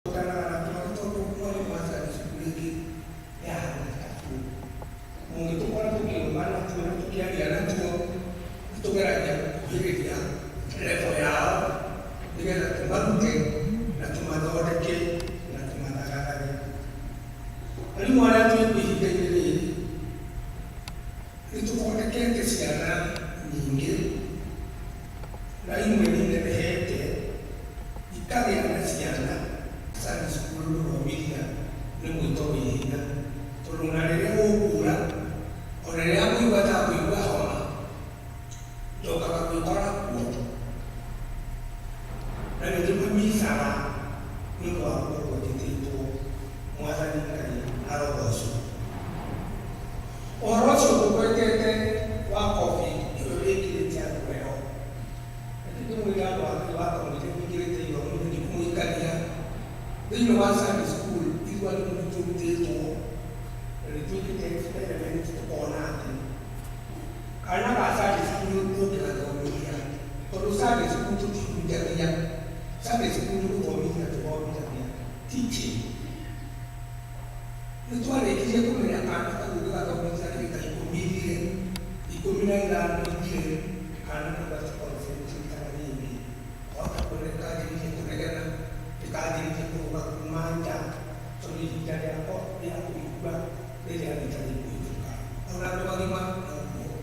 Tũkanaga na twana tondũ mwarimũ wa Sunday school rĩngĩ nĩ ahana ta tuo. Mũngĩtũkora tũkĩrũma natuo na tũkĩaria natuo, nĩ tũgeragia gũkuhĩrĩria level yao nĩgetha tũmarute na tũmathondeke na tũmathagathage. Arimũ arĩa twĩkuo ihinda-inĩ rĩrĩ, nĩ tũthondekete ciana nyingĩ na imwe nĩ inenehete ikagĩa na ciana. Sunday school gũthomithia nĩ mwĩto wĩ hinya tondũ ona rĩrĩa gũkuura, ona rĩrĩa ngũigua ta ngũigua homa, njokaga gwĩkora kuo na nĩ ndĩmamicaga nĩ ũndũ wa gũkorwo njĩtĩtwo. Mwathani Ngai arogocwo. Ũhoro ũcio ngũgwetete wa covid ĩyo ĩkĩrĩte andũ heho. Reke ndĩmwĩre andũ a Ngai wathomire mũingĩrĩte ithomo-inĩ ndikũmũikania. Thĩinĩ wa Sunday school ithuĩ arimũ nĩ tũrutĩtwo na nĩ twĩkĩte experiment tũkona atĩ kana ga Sunday school ũngĩgathomithia, tondũ Sunday school tũtihunjagia, Sunday school nĩ gũthomithia tũthomithagia, teaching. Nĩ twarĩkirie kũmenya kana kau ũngĩgathomithia ndagĩka ikũmi ithire, 15 ithire, kana kau gati concentrate rĩngĩ. Wahota kuona nĩ kanjĩrĩirie kũnegena, nĩ kanjĩrĩirie kũrũga kuma nja, tondũ ihinda rĩako rĩa kũigua nĩ rĩarĩkagia kũhĩtũka. Ona andũ agima noguo,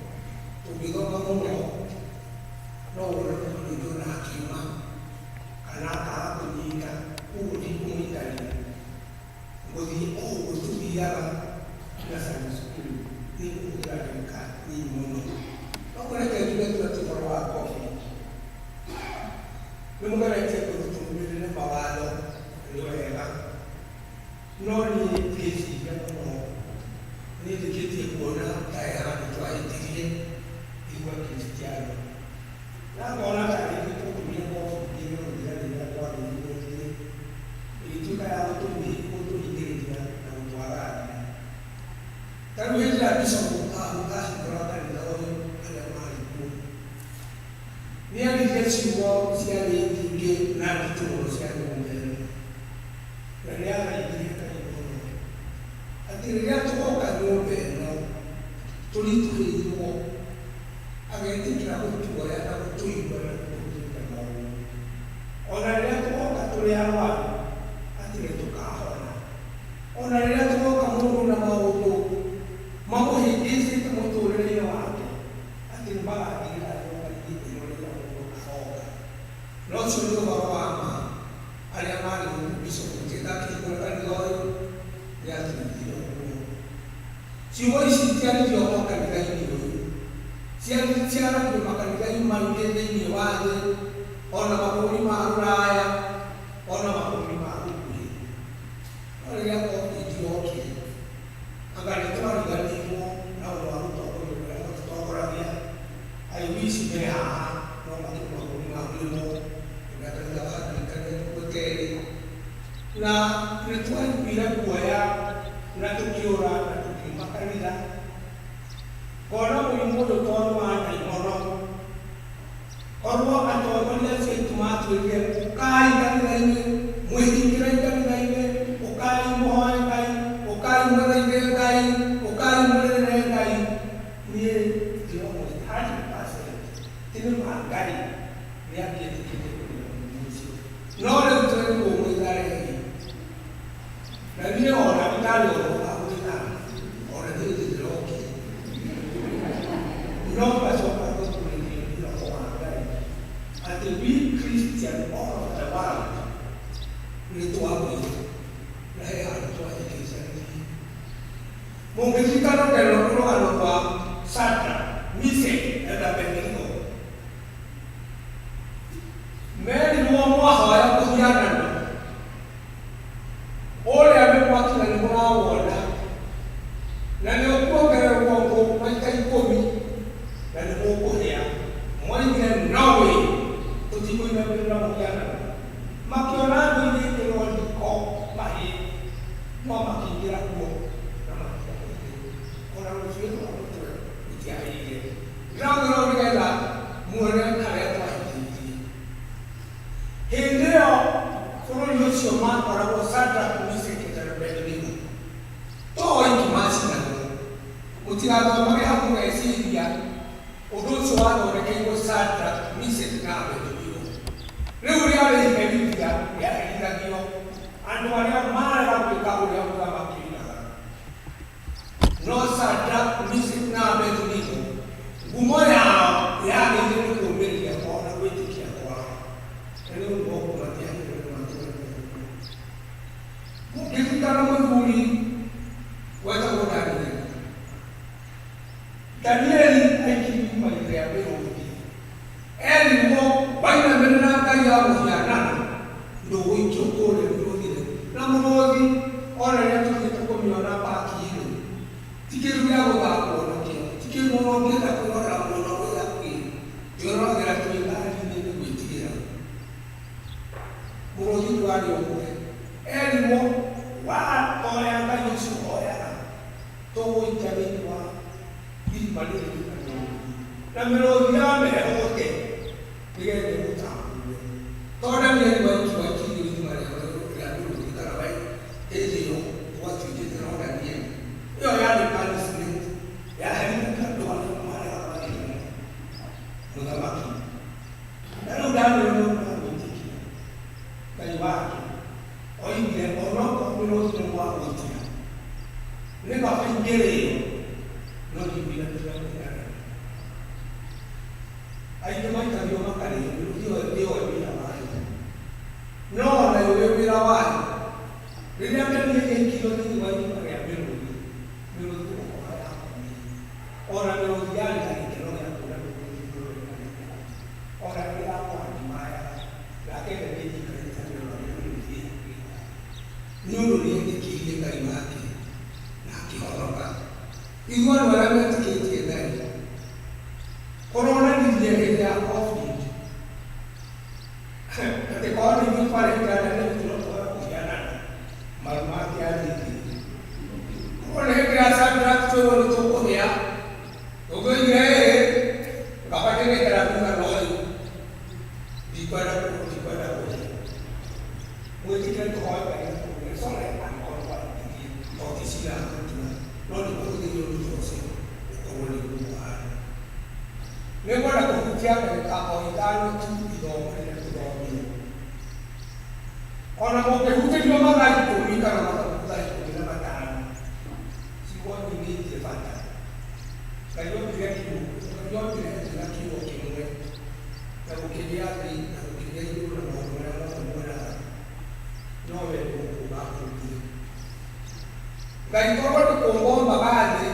tũngĩthoma mũno no wone mũndũ rĩngĩ ona akiuma kana akaga kũnyita, koguo ndikũmũikania. Gũthiĩ o ũguo tũthiaga na Sunday school nĩ kũhũthĩra ndagĩka nini mũno. No kũreke njuge tu atĩ ũhoro wa covid, nĩ mũgeretie tũrũmĩrĩre mawatho nĩ wega, no niĩ ngĩciria mũno nĩ ndĩkĩtie kuona ta he handũ twahĩtirie ithuĩ Akristiano. Na ngona ta rĩngĩ tũtũmire covid ĩno njĩra ĩrĩa twagĩrĩirwo ithuĩ ĩgĩtuĩka ya gũtũhingĩrĩria na gũtwagagia. Ta rĩu hĩndĩ ĩrĩa bishopu ahingũra kanitha ũyũ arĩa marĩ kuo, nĩ aririe ciugo ciarĩ nyingĩ na nditũ mũno cia nyũmba ĩno, na nĩ athaithire Ngai mũno atĩ rĩrĩa tũgoka nyũmba ĩno tũritũhĩirwo, agetĩkĩra gũtuoya na gũtũigua na gũtũhurũkia maũndũ. O na rĩrĩa tũgoka tũrĩ arwaru, atĩ nĩ tũkahona. O na rĩrĩa tũgoka mũndũ na maũndũ mamũhĩngĩcĩte mũtũrĩre-inĩ wake, atĩ nĩ magathirĩra nyũmba-inĩ ĩno rĩrĩa mũndũ aroka. Na ũcio nĩ ũhoro wa ma. Arĩa marĩ gũkũ Bishop Mutinda akĩhingũra kanitha ũyũ nĩ atũiguire ũguo. Ciugo ici itiaririo o kanitha-inĩ ũyũ. Ciaragio makanitha-inĩ maingĩ thĩinĩ wa thĩ, o na mabũrũri ma rũraya, o na mabũrũri ma gũkuhĩ. No rĩrĩa covid yokire, anga nĩ twariganĩirwo na ũndũ wa gũtongorio nĩ arĩa matũtongoragia. I wish me haha no makĩrĩ mabũrũri ma mũrĩmo, na kanitha wa Anglican nĩ Na nĩ twaiguire guoya na tũkĩũra na tũkiuma kanitha. Ngona mũrimũ ũyũ to nĩ wa ndaimono. Korwo atongoria acio aitũ matwĩrire ũkai kanitha-inĩ, mwĩhingĩrei kanitha-inĩ, ũkai mũhoe Ngai, ũkai mũthaithe Ngai, ũkai mũrĩrĩre Ngai, niĩ ndĩ almost 100% ti nĩ ma Ngai nĩ angĩetĩkĩrire kũnina mũrimũ ũcio. No rĩu twerirwo mwĩtharei. Na niĩ o na niĩ ndarĩ o ho wa gwĩthara, o na niĩ ndĩrokire. No ngacoka gũtuĩrio nĩ Roho wa Ngai atĩ we Christian all over the world nĩ twagwire na he handũ twahĩngĩcanirie. Mũngĩririkana rũgano rwa Shadrach, Meshach and Abednego, merirwo mwahoya mũhianano ũrĩa wĩ mwaki na nĩ mũrawona, na nĩ ũkuongererwo ngũ maita ikũmi na nĩ mũkũhĩa. Moigire, No way! Tũtikũinamĩrĩra mũhianano. Makĩona ngũ igĩkĩrwo riko mahĩe, no makĩingĩra kuo na matiahĩire. O na rũcuĩrĩ rwa mũtwe rũtiahĩire. Mũtigathomage hau mũgeciria ũndũ ũcio wathondekeirwo Shadrach, Meshach na Abednego. Rĩu rĩarĩ iherithia rĩaherithagio andũ arĩa marega gwĩka ũrĩa mũthamaki oigaga. No Shadrach, Meshach na Abednego ngumo yao yagĩire nĩ kũũmĩrĩria kwao na gwĩtĩkia kwao, na nĩ ũndũ wa ũguo matiagĩrĩirwo nĩ matũũre muoyo. Ngĩrutana mũthuri wetagwo Danieli. Danieli aikirio irima-inĩ rĩa mĩrũthi. Erirwo wainamĩrĩra ngai ya mũhianano ndũgũikio kũrĩa mĩrũthi-inĩ. Na mũrũthi ona rĩrĩa tũthiĩte kũmĩona park-inĩ ti kĩndũ gĩa gũthakwo nakĩo, ti kĩndũ ona ũngĩenda kwĩrorera mũno wĩ hakuhĩ, twĩroragĩra twĩ ngari-inĩ nĩ gwĩtigĩra. Mũrũthi ndũrarĩ ũmwe. Erirwo wahoya ngai ũcio ũhoyaga tũgũikia thĩinĩ wa irima rĩrĩ rĩna mĩrũthi. Na mĩrũthi yamehũte nĩgetha ĩmũtambuure. To Danieli waiki waikirio irima rĩa mĩrũthi kana hĩndĩ ĩyo gwatuĩkĩte no Danieli. Ĩyo yarĩ punishment yaherithagia andũ arĩa maregaga gwathĩkĩra mũthamaki. Na rĩu Danieli nĩ ũndũ wa gwĩtĩkia Ngai wake, oigire, Onokorwo mĩrũthi nĩ mwahũtia, nĩ kaba ingĩrĩo, no ndikũinamĩrĩra mũhianano. Aingĩ maikagio makarĩo, mĩrũthi ĩyo ndĩoĩ wĩra wayo. No ona yũĩ wĩra wayo, rĩrĩa Danieli aikirio thĩinĩ wa irima rĩa mĩrũthi, mĩrũthi nĩ gũkoma yakomire. O na mĩrũthi yarĩ na gĩkeno gĩa kuona mĩrũthi ĩrĩ na hinya, o na nĩyamũandimayaga, nake Danieli aikarĩte amĩroraga mĩrũthi ĩyo ĩkĩrĩra, nĩ ũndũ nĩetĩkirie Ngai wake na akĩhonoka. Ithuĩ andũ arĩa metĩkĩtie Ngai, kũronanirie hĩndĩ ya Covid atĩ korwo nĩ ithuĩ twarĩ hĩndĩ ya Danieli no tũhoe kũhianana maru mangĩathingire. Korwo nĩ hĩndĩ ya Shadrach twĩrwo nĩ tũkũhĩa, tũngĩoigire ĩĩ, ngaba ndĩgĩikara thutha no rĩu ndikwenda ndikwenda kũhĩa. Mwĩtĩkĩre tũhoe Ngai atũhũre sore angĩkorwo twahĩtirie tondũ ti cira tũtua no nĩ kũhũthĩria ũndũ ta ũcio ũkorwo nĩguo ũhana. Nĩngwenda kũhutia ndagĩka o ithano tu ithomo rĩrĩa tũthomire. Ona mũngĩhutĩrio mathaa ikũmi kana mathaa 15, ciugo nyingĩ itirĩ bata. Ngai ombire kiugo, Ngai ombire thĩ na kiugo kĩmwe, na gũkĩgĩa thĩ na gũkĩgĩa igũrũ na maũndũ marĩa mothe muonaga, no we nĩ gũkũũmba akũmbire. Ngai korwo nĩ kũũmba ombaga thĩ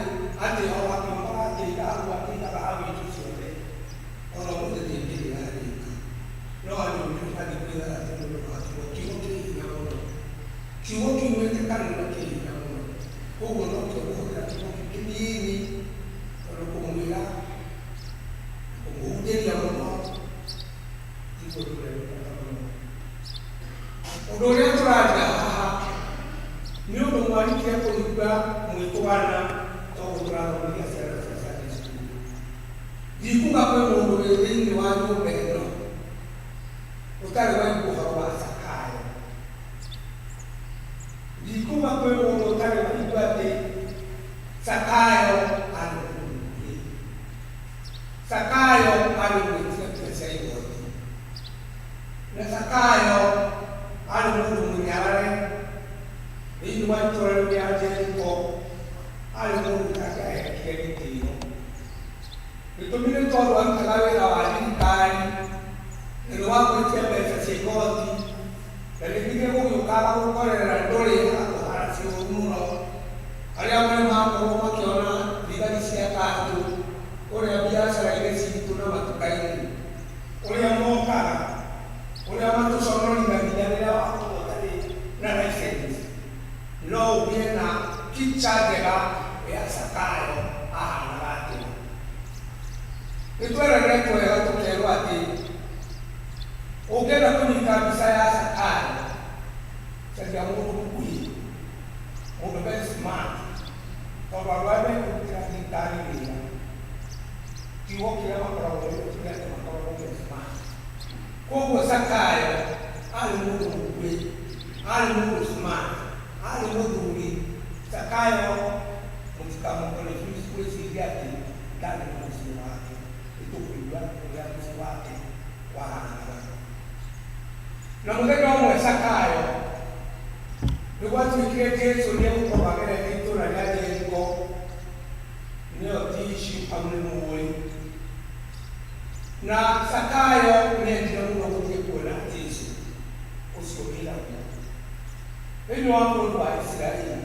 atĩ o akĩũmbaga akĩiga hau akĩigaga hau indo ciothe, ona ũmũthĩ ndĩngĩrĩ yarĩka. No anyũmbire na thikũ ithathatũ nĩ ũndũ wa kiugo. Kiugo kĩ hinya mũno. Kiugo kiumĩte kanua kĩ hinya mũno. Koguo nokĩo ngũhũthĩra kiugo kĩu kĩnini tondũ kũmwĩra na kũmũhunjĩria mũno tiguo ũndũ ũrĩa wĩ bata mũno. Ũndũ ũrĩa tũraria haha nĩ ũndũ mwarĩkia kũigua mwĩtwana tondũ tũrathomithia ciana cia Sunday school. Ndikuga kwĩ mũndũ wĩ thĩinĩ wa nyũmba ĩno ũtarĩ waigua ũhoro wa Zakayo. Ndikuga kwĩ mũndũ ũtarĩ waigua atĩ Zakayo arĩ mũndũ mũkuhĩ. Zakayo arĩ mwĩtia mbia cia igoti. Na Zakayo arĩ mũndũ mũnyarare thĩinĩ wa itũũra rĩu rĩa Jeriko, arĩ mũndũ ũtangĩahekire gĩtĩo. Gĩtũmi nĩ tondũ arutaga wĩra wa thirikari na nĩ wa gwĩtia mbeca cia igoti, na rĩngĩ nĩ egũgĩũkaga gũkorerera ndũrĩ agakũhara ciũru mũno. Arĩa marĩ makorwo makĩona thigari cia kanjũ ũrĩa biacara-inĩ citũ na matuka-inĩ, ũrĩa mokaga, ũrĩa matũconorithagia rĩrĩa wakorwo ũtarĩ na license, no ũgĩe na picture njega ya Zakayo ahanaga atĩa. Nĩ twereretwo wega tũkerwo atĩ ũngĩenda kũnyita mbica ya Zakayo, caria mũndũ mũkuhĩ, mũndũ very smart, tondũ andũ arĩa mekũrutĩra thirikari wĩra, kiugo kĩrĩa makoragwo nĩ atĩ makoragwo me smart. Koguo Zakayo arĩ mũndũ mũkuhĩ, arĩ mũndũ smart, arĩ mũthuri. Zakayo Mũtikamũkore gwĩciria atĩ ndarĩ na mũciĩ wake, nĩ tũkũigua ũrĩa mũciĩ wake wahanaga. Na mũthenya ũmwe Zakayo nĩ gwatuĩkire Jesu nĩ egũkorwo agerete itũũra rĩa Jeriko, nĩyo Tishu hau nĩ mũĩ. Na Zakayo nĩ endire mũno gũthiĩ kuona Jesu ũcio wĩragwo thĩinĩ wa bũrũri wa Isiraeli.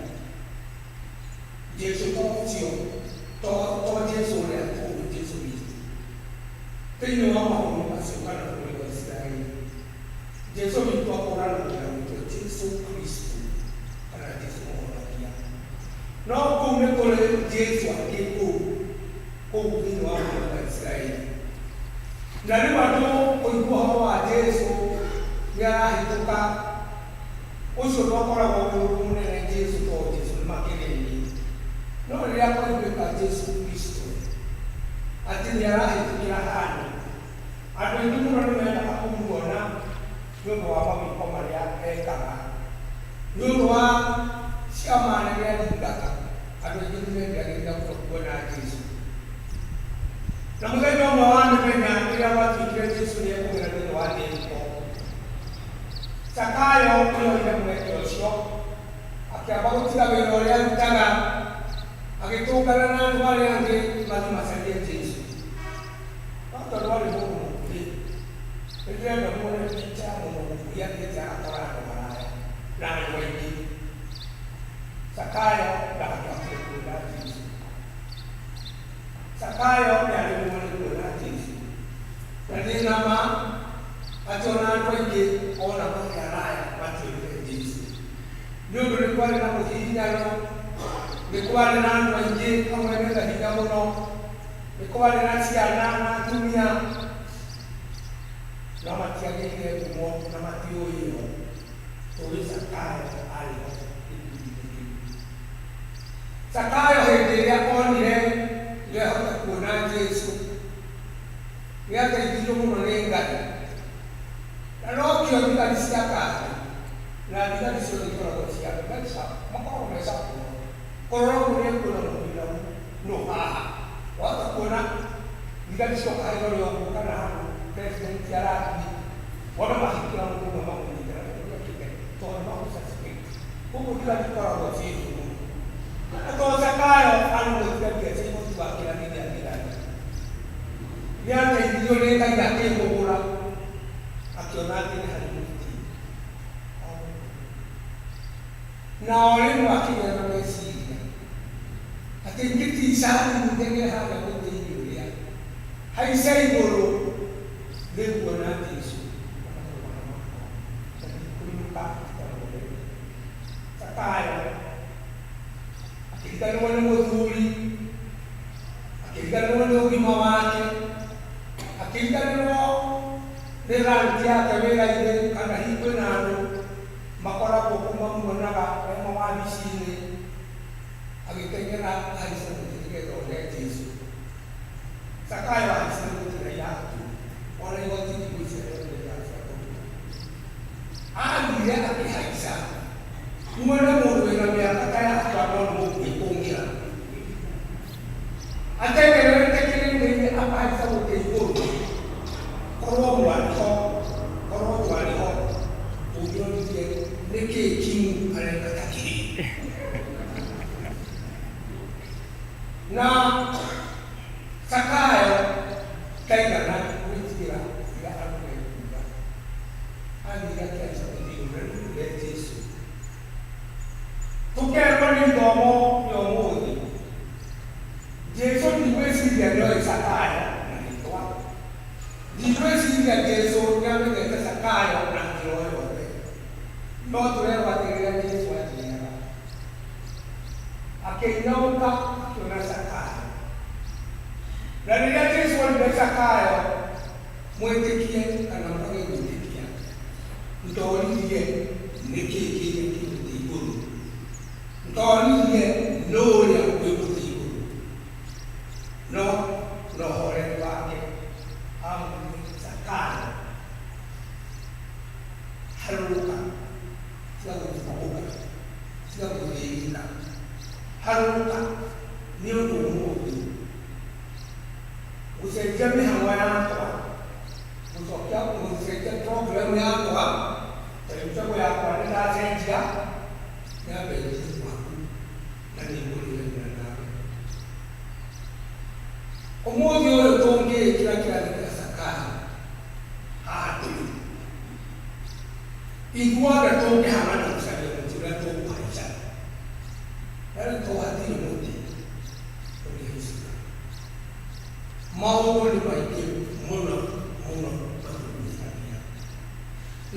Jesu to ũcio, to Jesu ũrĩa tũĩ, Jesu witũ. Thĩinĩ wa mabũrũri macio kana bũrũri wa Isiraeli, Jesu witũ akũranagwo na rĩtwa Jesu Kristo kana Jesu Mũhonokia. No kũu nĩ kũrĩ Jesu angĩ kũu thĩinĩ wa bũrũri wa Isiraeli. Na rĩu andũ kũigua ũhoro wa Jesu nĩ arahĩtũka, ũcio ndwakoragwo wĩ ũndũ mũnene Jesu tondũ Jesu nĩ makĩrĩ aingĩ. No rĩrĩa kwaiguĩka Jesu Kristo atĩ nĩ arahĩtũkĩra handũ, andũ aingĩ mũno nĩ mendaga kũmuona nĩ ũndũ wa mawĩko marĩa ekaga, nĩ ũndũ wa ciama nene aringaga, andũ aingĩ nĩ menderagĩrĩra mũno kuona Jesu. Na mũthenya ũmwe wa mĩthenya rĩrĩa gwatuĩkire Jesu nĩ ekũgera thĩinĩ wa Jeriko, Zakayo nĩoire mweke ũcio, akĩamba gũtiga wĩra ũrĩa arutaga, agĩtũngana na andũ arĩa angĩ mathiĩ macarie Jesu. No tondũ arĩ mũndũ mũkuhĩ, nĩ ndĩrenda muone picha ya mũndũ mũkuhĩ athiĩte agakora andũ haraya na andũ aingĩ. Zakayo ndangĩahotire kuona Jesu. Zakayo nĩaremirwo nĩ kuona Jesu. Na ndĩ na ma atĩ o na andũ aingĩ ona marĩ araya mationire Jesu. Nĩ ũndũ nĩ kwarĩ na mũhihinyano, nĩ kwarĩ na andũ aingĩ amwe mena hinya mũno, nĩ kwarĩ na ciana na atumia, no matiagĩire ngumo na matiũĩo tũĩ Zakayo arĩ ho gĩkundi-inĩ kĩu. Zakayo hĩndĩ ĩrĩa onire ndehota kuona Jesu, nĩ ateithirio mũno nĩ Ngai. Na nokĩo thigari cia kambĩ na thigari ciothe ikoragwo cia very sharp, makoragwo me sharp mũno. Kũrora ũguo nĩ ekuona mũndũ nũ haha. Wahota kuona thigari cioka harĩ ũrĩa ũguo kana handũ president arathiĩ, wona mahingũra mũndũ ũmwe mamũnyite na kĩũria kĩte tondũ nĩ makũ suspect. Koguo thigari ikoragwo ciĩ hiũ mũno. Na to Zakayo arĩ mũthigari cia mũtu wa kĩrathi gĩa thigari. Nĩ ateithirio nĩ Ngai akĩhũgũra akĩona atĩ nĩ harĩ mũti. Na o rĩmwe akĩgĩa na meciria atĩ ingĩtica hanini ndege harĩa mũtĩ-inĩ ũrĩa haice igũrũ nĩnguona Jesu na magũrũ makwa na ndikũinũka itamuonete. Zakayo akĩriganĩrwo nĩ mũthuri, akĩriganĩrwo nĩ ũgima wake, akĩriganĩrwo nĩ rank yake wĩra-inĩ kana hihi kwĩna andũ makoragwo kũu mamuonaga me mawabici-inĩ, agĩteng'era ahaice mũtĩ nĩgetha one Jesu. Zakayo ahaicire mũtĩ na iratũ, ona igoti ndigwĩciria nĩonire iratũ cia kũruta. Athire akĩhaica muone mũndũ wĩna mĩaka ta yakwa no nĩ mũkuhĩ kũngĩra. Ateng'erete kĩrĩma-inĩ akahaica mũtĩ igũrũ. Korwo mwarĩ ho, korwo twarĩ ho, tũngĩonirie nĩkĩ Kimu areka ta kĩrĩ. Na Zakayo ndaigana gwĩtigĩra ũrĩa andũ mekuuga. Athire akĩhaica mũtĩ igũrũ na nĩ ũndũ Jesu. Tũkerwo nĩ ithomo rĩa ũmũthĩ, Jesu ndigwĩciria nĩoĩ Zakayo na rĩtwa. Ndigwĩciria Jesu nĩamenyete Zakayo na njĩra o yothe. No tũrerwo atĩ rĩrĩa Jesu athiaga, akĩinamũka akĩona Zakayo. Na rĩrĩa Jesu onire Zakayo, mwĩtĩkie kana mwage gwĩtĩkia, ndoririe nĩkĩ kĩrĩa kĩ mũtĩ igũrũ. Ndoririe nũ ũrĩa wĩ mũtĩ igũrũ. No na ũhoreri wake amwĩrire Zakayo, harũrũka, tiga gũthumbũka, tiga gũthĩnĩka. Harũrũka nĩ ũndũ ũmũthĩ gũcenjia mĩhang'o yakwa, gũcokia gũcenjia program yakwa, timetable yakwa nĩ ndacenjia, nyambe thiĩ gwaku na nĩ ngũrĩanĩra nawe. Ũmũthĩ ũyũ tũngĩĩkĩra kĩrathi kĩa Zakayo haha tũrĩ, ithuothe tũngĩhang'ana gũcaria mũtĩ ũrĩa tũkũhaica, na rĩu to hatirĩ mũtĩ ũngĩhaicĩka. Maũndũ nĩ maingĩ mũno mũno matũgucĩragia.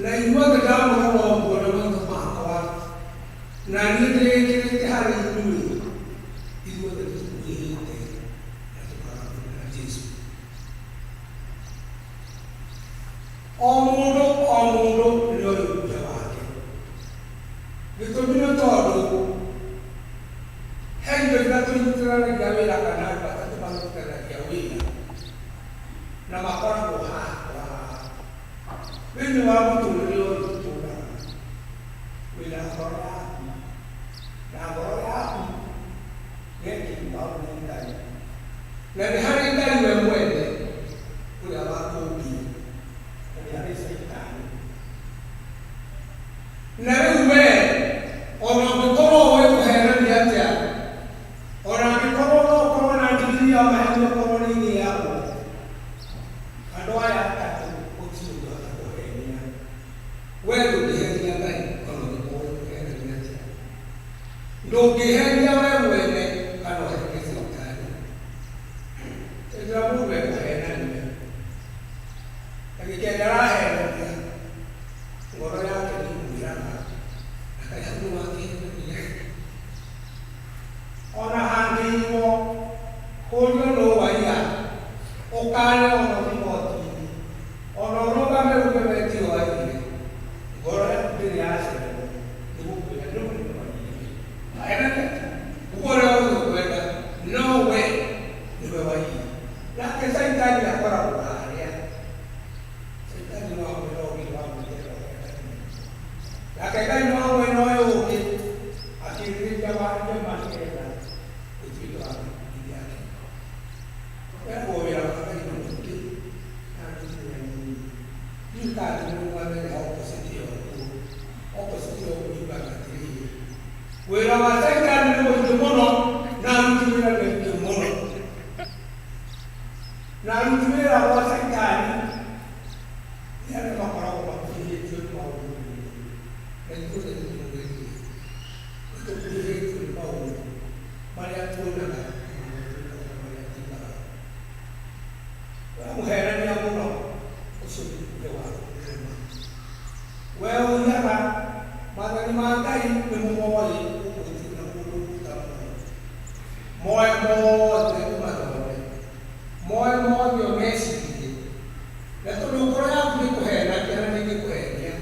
Na inyuothe ndamũrora ũguo na maitho makwa, na niĩ ndĩĩkĩrĩte harĩ inyuĩ, ithuothe nĩtũkuhĩhĩte na tũkaga kuona Jesu. O mũndũ o mũndũ nĩoĩ ũkuhĩ wake. Gĩtũmi nĩ tondũ he indo ithatũ irutithanagia wĩra kana andũ atatũ marutithanagia wĩra na makoragwo haha kwa haha. Thĩinĩ wa mũtũrĩre ũyũ tũtũraga, wĩna ngoro yaku, na ngoro yaku yekĩrirwo hau nĩ Ngai. Na nĩ harĩ Ngai we mwene ũrĩa wakũmbire, na nĩ harĩ Caitani. Na rĩu wee, o na ũngĩkorwo ũĩ kũheenania atĩa, o na angĩkorwo no ũkorwo na ndigiri ya maheni okorwo nĩ ĩgĩagwo, andũ aya atatũ gũtirĩ ũngĩhota kũhenia. Wee ndũngĩhenia Ngai o na ũngĩkorwo ũĩ kũheenania atĩa. Ndũngĩhenia wee mwene kana ũhenie Caitani. Hĩndĩ ĩrĩa mũndũ ekũhenania, ndagĩka ĩrĩa arahenania, ngoro yake nĩ ĩmwĩraga, na kaĩ hau nĩ wakĩhenania. Ona hangĩigwo kũrio nũ waiya, ũkane ona ũthiĩ igoti-inĩ, ona ũrũgame uge we tiwe waiyire, ngoro yaku ndĩrĩ yacererwo nĩ gũkwĩra nĩwe waiyire. Henania tu ũguo ũrĩa wothe ũkwenda, no we nĩwe waiyire. Nake Caitani akoragwo harĩa. Caitani no amwena ũngĩ no amweterera ũhenanie. Nake Ngai no amwena ũyũ ũngĩ akĩrĩrĩria warie ma nĩgetha ũtuĩke wa gĩkundi gĩake. Eragwo wĩra wa Ngai nĩ mũingĩ na aruti nĩ anini. Ndiũĩ kana tũmũrũgamĩre opposite ya ũguo. Opposite ya ũguo yugaga atĩrĩrĩ, wĩra wa Caitani nĩ mũingĩ mũno na aruti wĩra nĩ aingĩ mũno. Na aruti wĩra gwa Caitani nĩ arĩa makoragwo makuhĩhĩtio nĩ maũndũ maingĩ, na ithuothe nĩ tũmũgerie. Nĩ tũkuhĩhĩtio nĩ maũndũ marĩa tuonaga na marĩa twĩkaga na marĩa tugaga. We mũhenania mũno, ũcio nĩ ũkuhĩ waku nĩ ma. We ũiyaga, maathani ma Ngai nĩ mũmoĩ, ũguo gũtirĩ na mũndũ ũtamoĩ. Moe mothe ũmathome, moe mothe ũmecirie, na tondũ ngoro yaku nĩ kũhenagia na ndĩngĩkũhenia,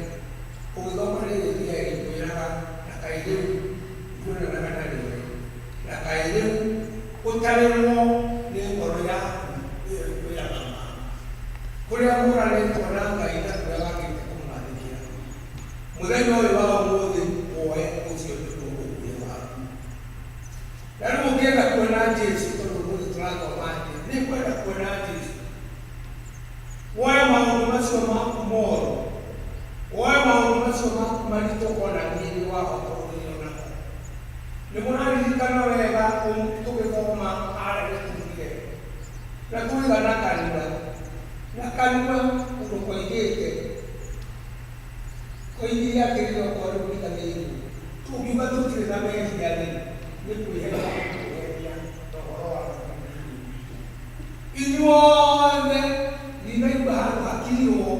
ũgĩthoma rĩrĩ ĩthiaga ĩgĩkwĩraga, na kaĩ rĩu nduonanaga na rĩo-ĩ, na kaĩ rĩu ũtarĩrwo nĩ ngoro yaku ĩyo ĩkwĩraga ma, kũrĩa mũranĩtwo na Ngai na kũrĩa wagĩte kũmwathĩkĩra. Mũthenya ũyũ wa ũmũthĩ woe ũcio nĩguo ũkuhĩ waku. Na rĩu ũngĩenda kuona Jesu, tondũ ũmũthĩ tũrathoma atĩ nĩ ngwenda kuona Jesu, woe maũndũ macio maku moru, woe maũndũ macio maku maritũ ona niĩ nĩ wahota ũrĩo namo. Nĩ mũraririkana wega tũgĩthoma harĩa gĩtugire na twoiga na kanua, na kanua ũndũ koigĩte, koigire atĩrĩrĩ okorwo rĩu ndiganĩirwo, tũngiuga tũtirĩ na mehia-rĩ, nĩ kwĩhenia tũkwĩhenia na ũhoro wa ma ndũrĩ thĩinĩ witũ. Inyuothe ndinaigua handũ hakirirwo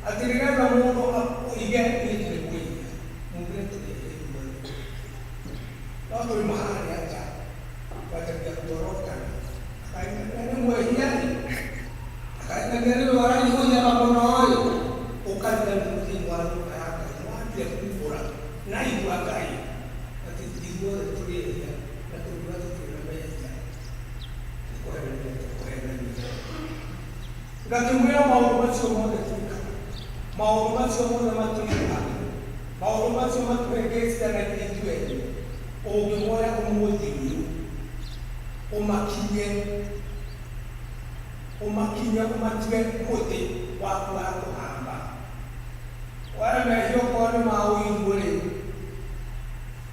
atĩ nĩgetha mũndũ oige niĩ ndirĩ mwĩhia, mugire tũrĩ ehia ithuothe. No twauma harĩa nja twanjagia kuorotana, akainania nĩ mwĩhia-ĩ, akainania nĩwe ũraihũiaga mũno-ĩ, ũkariganĩrwo thĩinĩ wa nyũmba ya Ngai nĩ wambia kumbũra na igua Ngai atĩ ithuothe tũrĩ ehia na tũngiuga tũtirĩ na mehia nĩ kũhenania tũkũhenania. Ngakĩmwĩra maũndũ macio mothe twĩkaga, maũndũ macio mothe matũritũhagĩra, maũndũ macio matũhĩngĩcithanagia ithuĩ ene, ũngĩmoya ũmũthĩ-rĩ, Ũmakinya ũmatue mũtĩ waku wa kũhamba. Waya mehia okorwo nĩ ma ũiru-rĩ,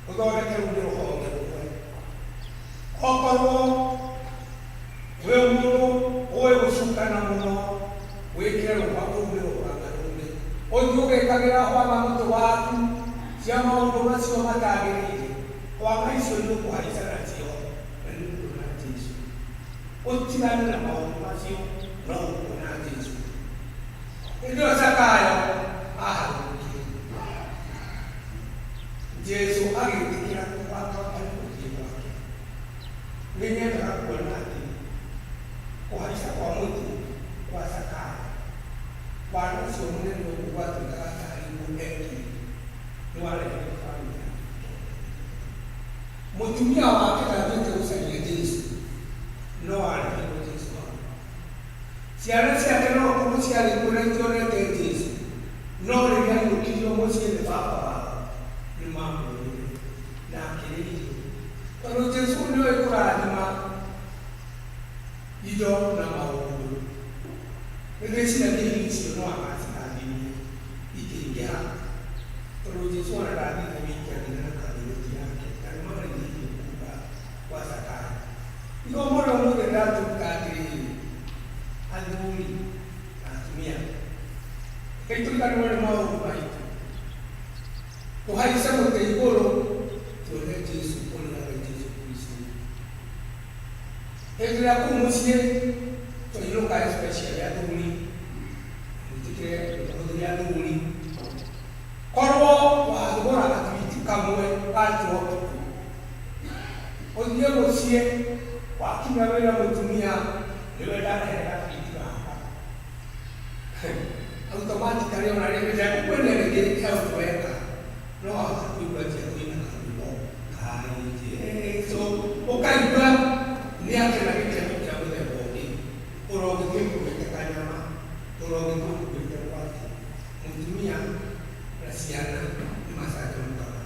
ũthondeke rũngĩ rũhonge rũmwe. Okorwo wĩ mũndũ ũĩ gũcukana mũno, wĩkĩre rũhwa rũngĩ rũhwanga rũngĩ. Ũthiĩ ũgĩkagĩra hwanga mũtĩ waku cia maũndũ macio matagĩrĩire. Hwanga icio nĩ ũkũhaica nacio na nĩ ũkuona Jesu. Ũtigane na maũndũ macio no ũkuona Jesu. Hĩndĩ ĩyo Zakayo aharũrũkire. Jesu agĩtĩkĩra kwambata gũthiĩ gwake. Nĩ nyendaga kuona atĩ kũhaica kwa mũtĩ kwa Zakayo, wana ũcio mũnene ũguo gwatuĩkaga tarĩ guo ekire, nĩ wareheire famĩlĩ yake ũtonga. Mũtumia wake ndathiĩte gũcaria Jesu, no areheirwo Jesu hau. Ciana ciake no gũkorwo ciarĩ kuo na itionete Jesu, no rĩrĩa ainũkirio mũciĩ nĩ baba wao, nĩ mamuonire na akĩrĩa irio. Tondũ Jesu nĩoĩ kũrathima indo na maũndũ, nĩ ndĩciragia irio icio no agacirathimire ikĩingĩha. Tondũ Jesu ona ndathiĩte wiki nginya na kabineti yake, na nĩ marĩire irio kũu gwa Zakayo. Ithomo rĩa ũmũthĩ rĩratũruta atĩrĩrĩ, athuri na atumia, rekei tũriganĩrwo nĩ maũndũ maitũ, tũhaice mũtĩ igũrũ tuone Jesu ũrĩa we Jesu Kristo. Hĩndĩ ĩrĩa kũu mũciĩ twainũka, especially athuri, mwĩtĩkĩre mũhũthĩre athuri, korwo wathogora gatwiti kamwe ga tropical, ũthiĩ mũciĩ wakinya wĩra mũtumia nĩwe ndarehe gatwiti gaka, automatically ona rĩngĩ ndekũkwĩria rĩngĩ health worker, no wahota kũigua njia kũina karwĩmbo kai Jesu, ũkaigua nĩ akena gĩkeno kĩa mũthemba ũngĩ. Ũrogĩthiĩ ũkuĩte kanyama, ũrogĩthiĩ ũkuĩte mwaki, mũtumia na ciana nĩ macanjamũkaga.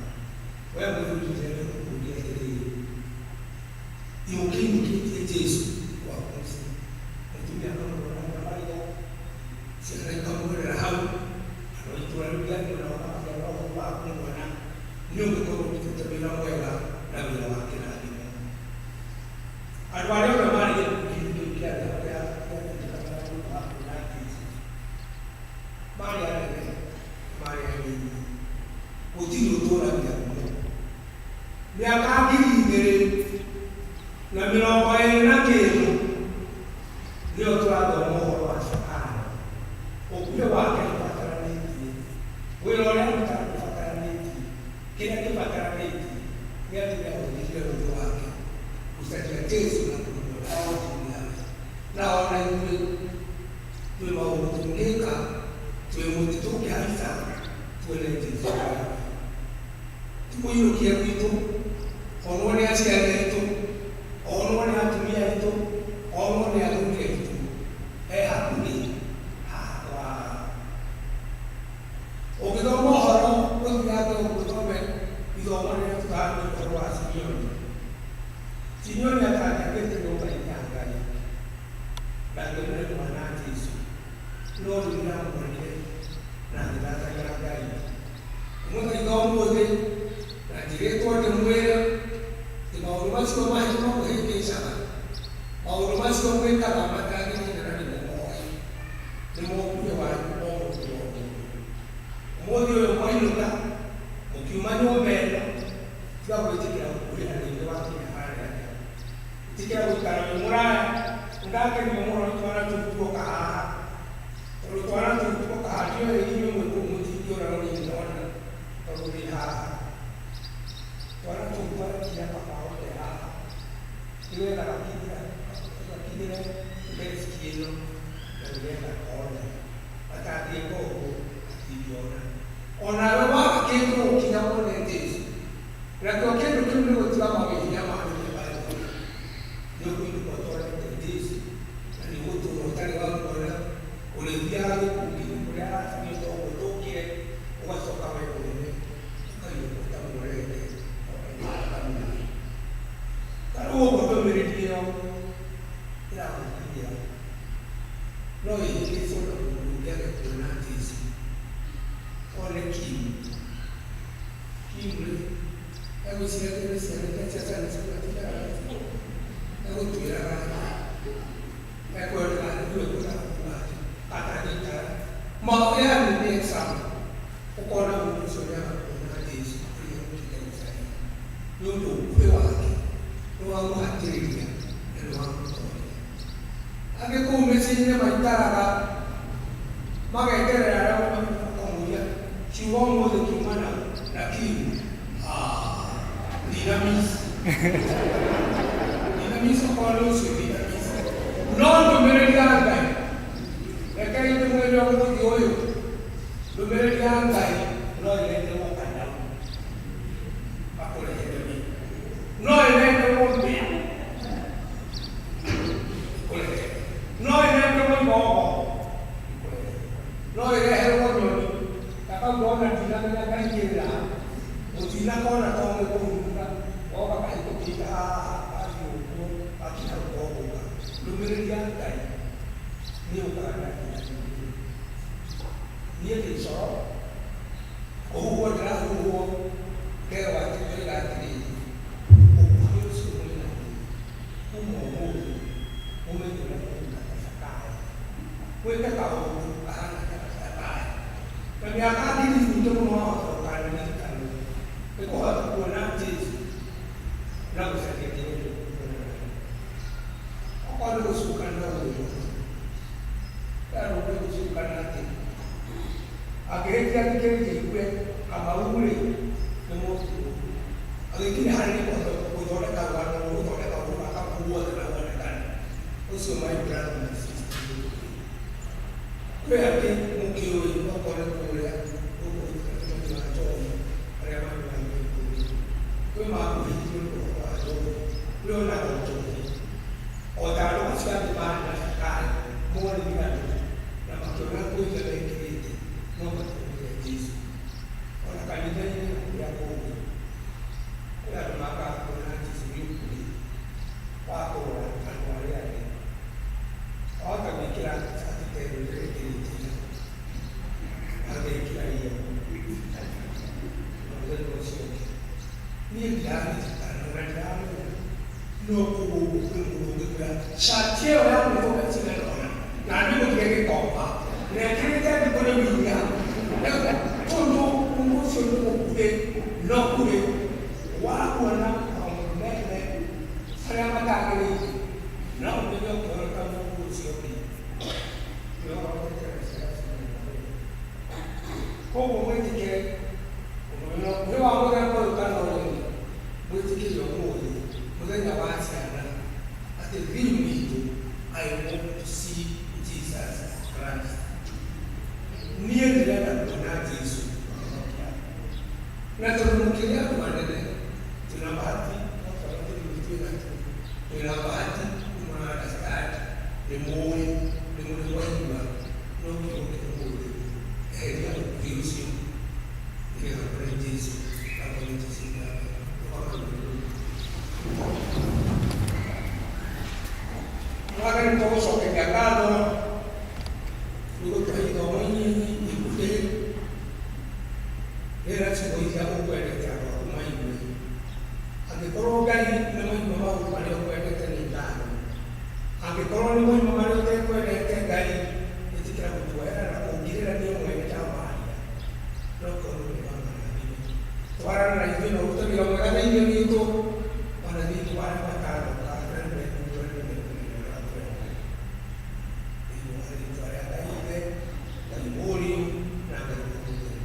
We mũthuri, ndĩrenda gũkũria atĩrĩrĩ, ũkĩinũkĩtie Jesu gwaku mũciĩ, mũtumia akamũrora na maitho, ciana ikamwĩrĩra hau, andũ a itũũra rĩu rĩanyu nao makagĩa na ũhoro wa kũmuona, nĩ ũngĩkorwo ũrutĩte wĩra mwega na wĩra wa kĩrathimo. Andũ arĩa othe marĩ gĩkundi-inĩ kĩu kĩa gĩatindĩkaga ũndũ wa kuona Jesu marĩ anene, marĩ anini, gũtirĩ ũtũragia ngumo. Mĩaka 2020 na kĩndũ nĩyo tũrathoma ũhoro wa Zakayo. Ũkuhĩ wake ndũbataranĩtie, wĩra ũrĩa arutaga ndũbataranĩtie, kĩrĩa kĩbataranĩtie nĩ atĩ nĩ ahũthĩrire ũũgĩ wake gũcaria Jesu na kũmuona atumia. Na ona ithuĩ twĩ maũndũ tũngĩka, twĩ mũtĩ tũngĩhaica tuone Jesu. Tũkũinũkie gwitũ, onwo nĩ aciari aitũ, onwo nĩ atumia aitũ, onwo nĩ athuri aitũ, e hakuhĩ haha kwa. Ũngĩthoma ũhoro ũthiange ũthome ithomo rĩrĩa tũtarĩ ũhoro wa Simeoni. Simeoni atangĩathiĩte nyũmba-inĩ ya Ngai ndangĩonire mwana Jesu, no rĩu nĩamuonire na agĩthathaiya Ngai. Ũmũthaitha ũmũthĩ na njĩrĩtwo ndĩmwĩre atĩ maũndũ macio mamũhĩngĩcaga, maũndũ macio mwĩkaga matagĩrĩire na nĩmo moĩ, nĩmo ũkuhĩ wanyu o mũndũ o mũndũ. Ũmũthĩ ũyũ mwainũka, mũkiuma nyũmba ĩno, tiga gwĩtĩkĩra gũkuhĩra rĩngĩ wakinya harĩa nja. Ĩtĩkĩra gũikara wĩ mũraya. Nĩndakenio mũno nĩ twana tũu tuoka haha, tondũ twana tũu tuoka haha, ndiũĩ inyuĩ mwĩ kũu mũtingĩona no niĩ ndĩrona tondũ ndĩ haha. Twana tũu twakinya kabaũ ke haha, nĩgetha gakinyĩre desk ĩno na nĩgetha kone. Matangĩka ũguo matingĩona. Onawe waga kĩndũ gũkinya wone Jesu, nakĩo kĩndũ kĩu nĩ gũtiga mawĩhia ma mĩthemba yothe, nĩ ũkũinũka ũtwarĩte Jesu na nĩ ũgũtũũra ũtarĩ wa muona, ũrĩthiaga gĩkundi-inĩ kũrĩa aracaria ta ũguo tũkire, ũgacoka we mwene ũkainũka ũtamuonete na ũkainũka ũtamuoĩ. Ta rĩu ũguo ndũmĩrĩri ĩyo ĩragũkinyĩra. Gwĩciria nĩ ciana iria cia Sunday school atindaga egũtuĩraga ekwendaga nĩguo kuga atĩ atangĩikara yani nĩ example ũkona mũndũ ũcio nĩagakuona Jesu ũrĩa ũkĩte gũcaria nĩ ũndũ ũkuhĩ wake nĩ wamũhatĩrĩria na nĩ wamũtoria. Angĩ kũu mĩciĩ-inĩ maikaraga mageterera arĩa makamũria kiugo ũmũthĩ kiuma na kiu ndinamisi ndinamisi okorwo nĩ ũcio ndinamisi no ndũmĩrĩri ya Ngai rekei ndĩmwĩre ũmũthĩ ũyũ ndũmĩrĩri ya Ngai no ĩreherwo kanyamũ akũrehere no ĩreherwo mbĩa ĩkũrehere no ĩreherwo igogo ĩkũrehere no ĩreherwo nyoni ta kau ndona ndinamenya ngaingĩrĩra mũtinakona kamwe kũhurũka goka kahĩtũkĩte haha gathiĩ ũguo gakinya gũkogũka. Ndũmĩrĩri ya Ngai nĩ yũkaga na njĩra nyingĩ. Niĩ ndĩ coro kũhuhwo ndĩrahuhwo ngerwo atĩ ndoiga atĩrĩrĩ ũkuhĩ ũcio mwĩ naguo kuma ũmũthĩ mũmenye ũrĩa mũgwĩka ta Zakayo mwĩke kaũndũ kahana ta Zakayo na mĩaka ngiri nyingĩ mũno wahota gũkanaririkanwo nĩ kũhota kuona Jesu na gũcaria njĩra ĩrĩa ũkuona nayo. Okorwo nĩ gũcuka no wĩrwo andũ nĩ gũcukana atĩ angĩhĩtia thikĩrĩria igue Kamau-rĩ nĩ mũndũ mũũru agĩkinya harĩa nĩ kũhota gũthondeka rũgano rũgũthondeka ũhoro wa Kamau wothe na wonekane ũcio my brother my sister kwĩ angĩ mũkĩũĩ okorwo nĩ kũrĩa gũkũ tũnyuaga njohi arĩa manyuaga njohi kwĩ makuhĩrĩirio nĩ ũhoro wa njohi kwĩ onaga njohi o ta andũ acio angĩ marĩ na Zakayo monire andũ na makĩona nguo iria mekĩrĩte no mationire Jesu. Ona kanitha-inĩ na kũrĩa kũngĩ kwĩ andũ makaga kuona Jesu nĩ ũkuhĩ wa kũrora andũ arĩa angĩ. Wahota gwĩkĩra cati ta ĩno ndĩrekĩrĩte ira agekĩra iyo na mũthenya ũcio ũngĩ niĩ ndiraririkana na ndiramenya no kũu ũguo kwĩ mũndũ ũngĩkwĩra cati ĩyo ya mĩthũka cigana ũna na niĩ gũtirĩ gĩkomba na ĩkĩrĩte thikũ rĩu inya tondũ ũndũ ũcio nĩ mũkuhĩ no kũrĩ wa kuona maũndũ mene arĩa matagĩrĩire no ũmenye ũkĩona ta mũndũ ũcio ũngĩ nĩũhotete na ciana cigana koguo mwĩtĩkĩre ũndũ ũyũ wa mũthemba ũyũ kana ũrĩa ũngĩ mwĩtĩkĩre ũmũthĩ mũthenya wa ciana atĩ theme itũ I want to see Jesus Christ. Niĩ ndĩrenda kuona Jesu mũhonokia na tondũ mũkĩrĩ andũ anene twĩna bahati no twana tũnini twĩ natuo twĩna bahati nĩ mũra understand nĩ mũĩ nĩ mũrĩ mwaigua no kiugo kĩa ũmũthĩ eheria ũkuhĩ ũcio nĩgetha ũkore Jesu na wone Jesu Mwathani tũgũcokeria ngatho nĩ gũtũhe ithomo inyinyi ikuhĩ rĩrĩa ciugo iria ũkwendete andũ aku maigue. Angĩkorwo Ngai nĩ maigua maũndũ marĩa ũkwendete nĩ ngatho. Angĩkorwo nĩ maigua marĩa ũtekwendete Ngai ĩtĩkĩra gũtuohera na kũngirĩra niĩ mwene ndamaria no korwo nĩ wamarathime. Twarana na ithuĩ na ũrute wĩra mwega thĩinĩ witũ ona thĩinĩ wa arĩa matanoka na nĩ mekuigua na nĩ mekũmenya ũrĩa twendete. Thĩinĩ wa rĩtwa rĩa Ngai Ithe, Ngai Mũriũ na Ngai Roho Mũtheru.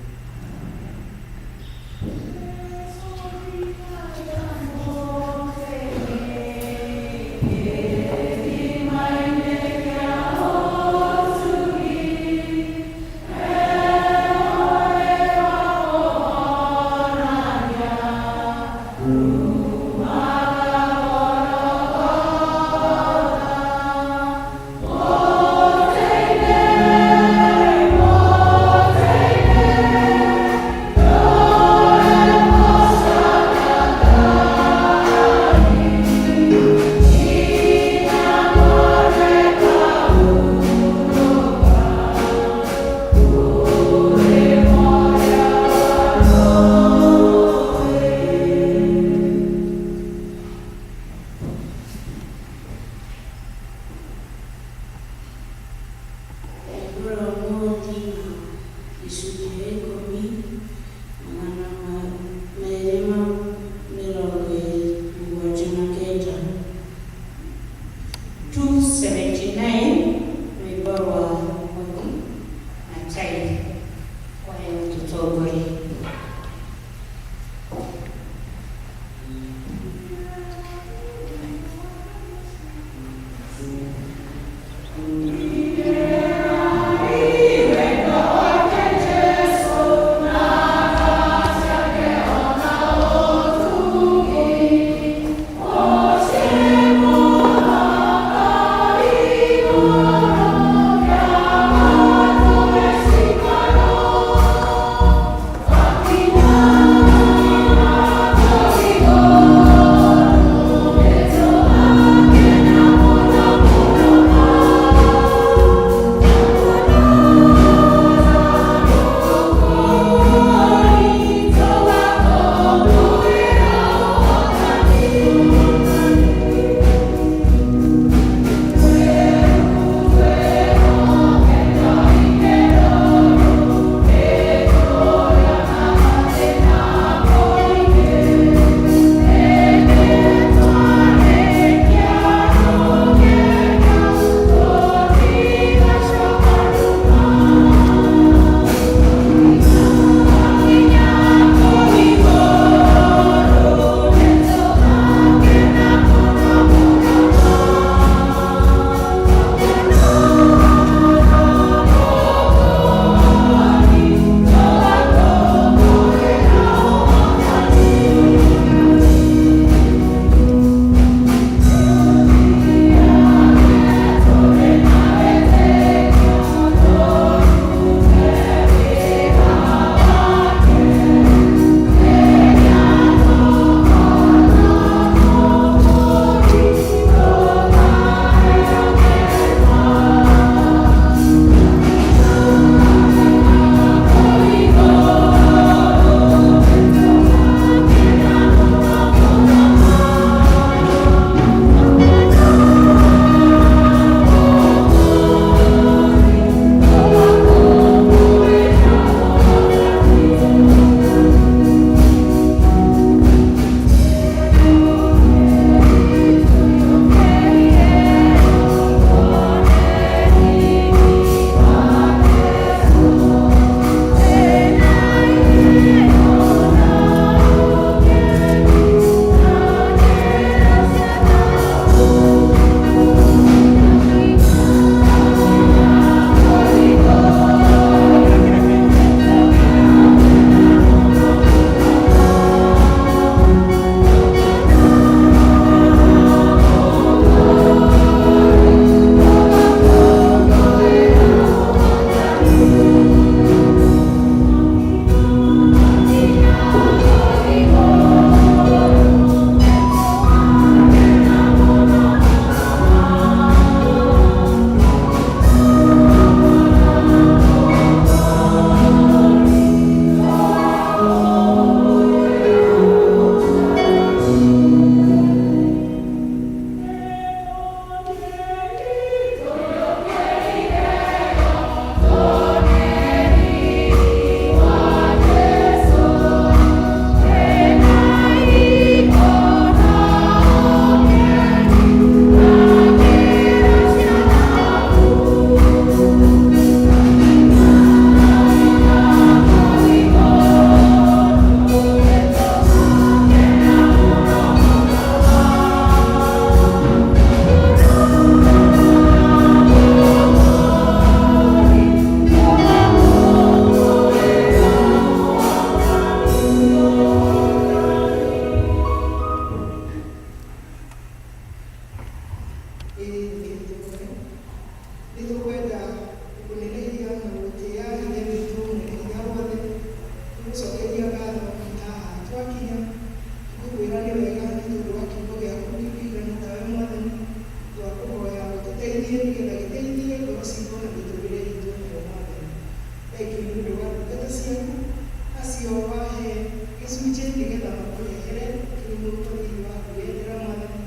Wĩtĩkĩre thĩinĩ wa kwĩyendera Mwathani.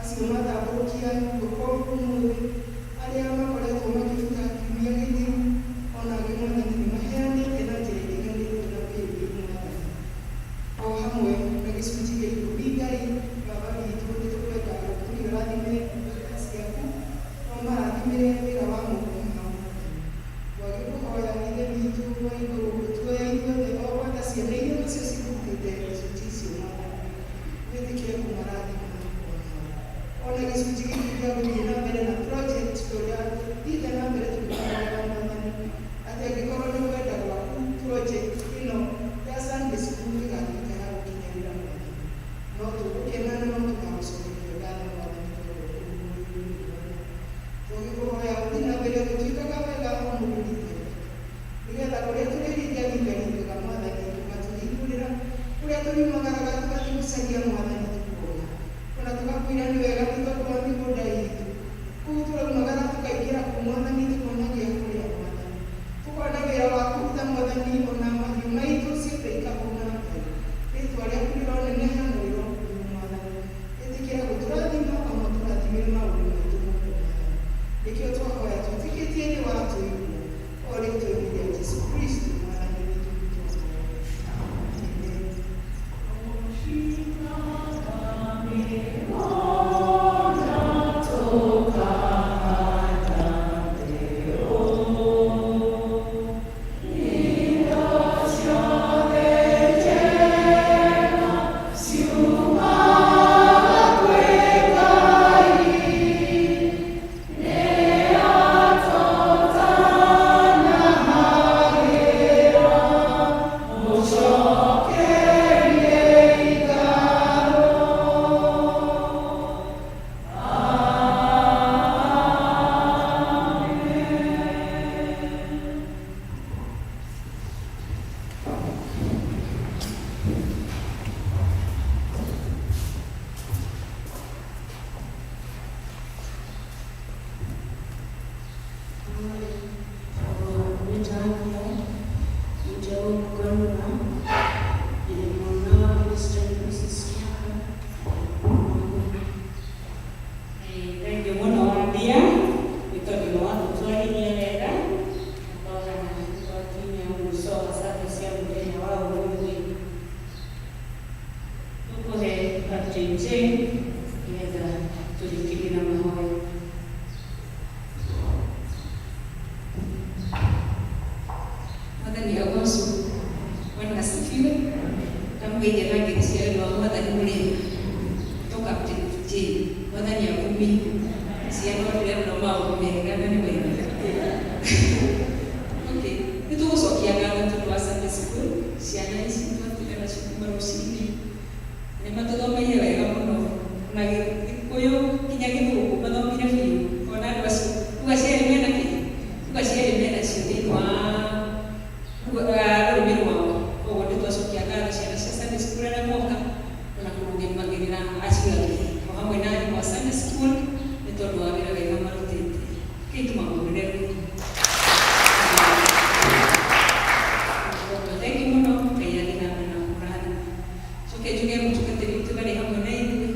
Acio matambũrũkia guoko ũmũthĩ, arĩa makoretwo makĩruta kiumia gĩthiru, ona angĩ Mwathani nĩ maheanĩte na njĩra itiganĩte na paybill Mwathani. O hamwe na gĩcunjĩ gĩa ikũmi Ngai Baba witũ nĩ tũkwenda ũrathime ndungata ciaku, na ũmarathimĩre wĩra wa moko mao Mwathani. Twagĩkũhoya Ithe witũ wa igũrũ ũtuoye ithuothe o gwata ciana iria nacio cirutĩte icunjĩ icio Mwathani, wĩtĩkĩre kũmarathima onao. Ona gĩcunjĩ gĩkĩ gĩa gũthiĩ na mbere na project ũrĩa tũthiĩte na mbere tũgĩbangĩra Mwathani, atĩ angĩkorwo nĩ kwenda gwaku project ĩno ya Sunday school ĩgatuĩka ya gũkinyanĩra Mwathani, no tũgũkena na no tũgagũcokeria ngatho Mwathani tondũ ũrĩ mwega. Tũgĩkũhoya ũthiĩ na mbere gũtuĩkaga wega o mũndũ rita rĩake, nĩgetha kũrĩa tũrĩringaringaringaga Mwathani ũgatũhingũrĩra, kũrĩa tũriumagaraga tũgathiĩ gũcaria Mwathani tũkona, ona tũgakwĩra nĩ wega nĩ tondũ wa mĩgũnda itũ, kũu tũraumagara tũkaingĩra kũu Mwathani tũkona gĩa kũrĩa Mwathani, tũkona wĩra wa kũruta Mwathani, ona mahiũ maitũ ciothe ikahũna Ngai. Rĩtwa rĩaku rĩroneneha na rĩrokumio Mwathani. Ĩtĩkĩra gũtũrathima ona ũtũrathimĩre maũndũ maitũ mothe Mwathani. Nĩkĩo twahoya twĩtĩkĩtie nĩ watũigua, o rĩtwa-inĩ rĩa Jesu Kristo Mwathani witũ twahoya. Amen. Thengiũ mũno Wambia nĩ tondũ nĩ watũtwarithia wega na twakinya mũico wa service ya mũthenya wa ũmũthĩ. Tũkũhe Captain Jane nĩgetha tũrĩkĩrie na mahoya. Mwathani agocwo. Bwana asifiwe. Ndamũgeithia na ngeithi cia wendo wa Mwathani mũrĩega. To Captain Jane. Mwathani akumi. Ciana ndĩrerora maũndũ mega na nĩ wega. Okay. Nĩ tũgũcokia ngatho tondũ wa Sunday school. Ciana ici twatinda nacio kuma rũcinĩ. Nĩ matũthomeire wega mũno. Ona Gĩkũyũ nginya Gĩthũngũ mathomire biũ. Ona andũ acio lugha cierĩ mena kĩ? Lugha cierĩ mena cio thĩinĩ wa rũrĩmĩ rwao. Koguo nĩ twacokia ngatho ciana cia Sunday school arĩa moka ona kũrũgamagĩrĩra acio angĩ o hamwe na arimũ a Sunday school nĩ tondũ wa wĩra wega marutĩte. Kĩĩ tũmahũrĩre rũhĩ. Thengiũ mũno, Ngai athiĩ na mbere na kũmũrathima. Coke njuge mũtungatĩri witũ ndarĩ hamwe na ithuĩ.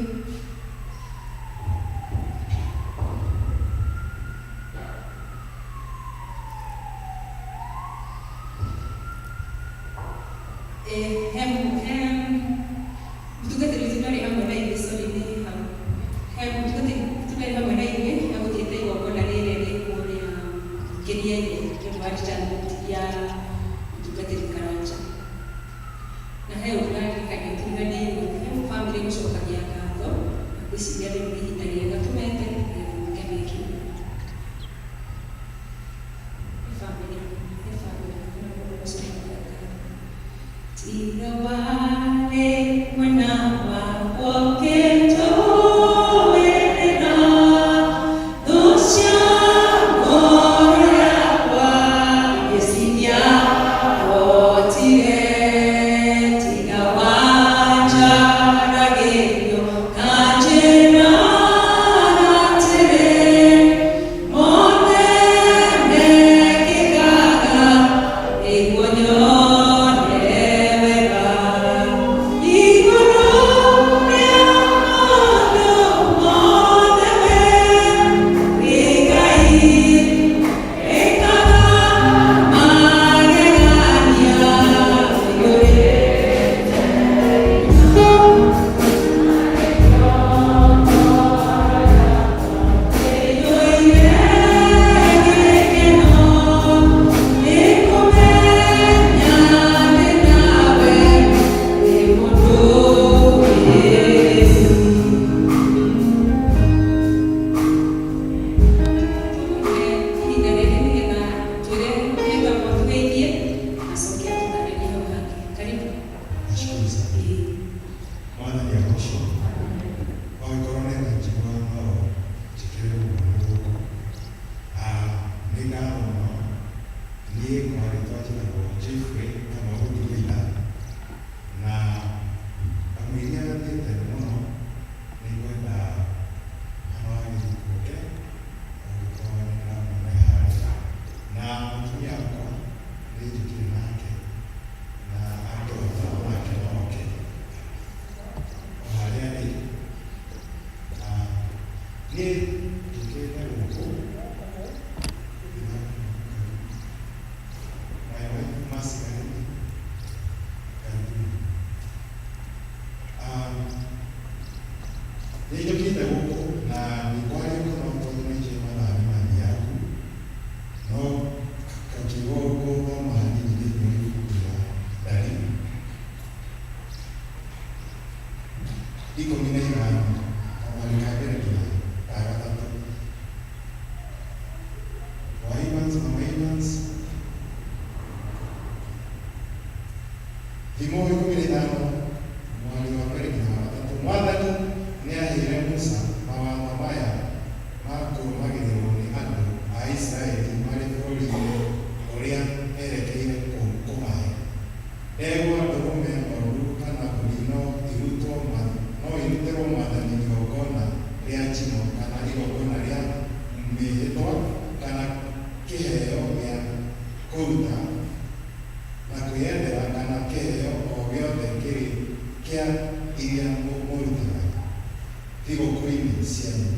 He mũtungatĩri witũ ndarĩ hamwe na ithuĩ, sorry nĩ hau. He mũtungatĩri witũ ndarĩ hamwe na ithuĩ, egũthiĩte igongona rĩrĩa rĩ kũrĩa Kĩrienye nĩ ũndũ wa retirement ya mũtungatĩri Karanja. Na he ũndũ ndĩraririkanio tũriganĩirwo, he bamĩrĩ gũcokagia ngatho, na ngwĩciria rĩu nĩ ihinda rĩega tũmete nĩgetha moke meke ũguo. He bamĩrĩ, he bamĩrĩ hena mũndũ ũgũcokagia ngatho. Tiga warĩ mwena wakwa ũkĩndũĩrĩra thũ cia ngoro yakwa nĩcingiahotire. Tiga wanjaragĩrio kanjĩraga atĩrĩ, mothe mekĩkaga nĩguo nyone wega. Agocwo. Angĩkorwo nĩ ũranjigua no njĩkĩre ũguo na guoko. Nĩ ngatho mũno. Niĩ kwa rĩtwa njĩtagwo Jeffrey Kamau Ndugũina, na kamũiria thiĩte mũno nĩ ngwenda mwana wa Gĩthukũke angĩkorwo nĩ ndĩramuona e harĩa, na mũtumia wakwa nĩ njũkire nake na angĩhota onake no oke o harĩa arĩ. Niĩ njũkĩte gũkũ my wife Mercy, karibu, karibu. Nĩ njũkĩte gũkũ na ndikwaria mũno tondũ nĩ njũĩ mathaa nĩ mathiangu, no kakiugo gũthoma hanini thĩinĩ wa ibuku rĩa Ndari 15, kamweri ka mbere nginya ka gatatũ. Wa Evans, Mama Evans, Thimo 15, mweri wa mbere nginya wa gatatũ. Mwathani nĩ aheire Musa mawatho maya ma kũrũmagĩrĩrwo nĩ andũ a Isiraeli marĩ bũrũri-inĩ ũrĩa erekeire kũmahe. Ndegwa ndũrũme, ng'ondu kana mbũri no irutĩrwo Mwathani igongona rĩa njino kana igongona rĩa mĩĩhĩtwa kana kĩheo gĩa kũruta na kwĩyendera kana kĩheo o gĩothe kĩa iria mũrutaga thigũkũ-inĩ cianyu.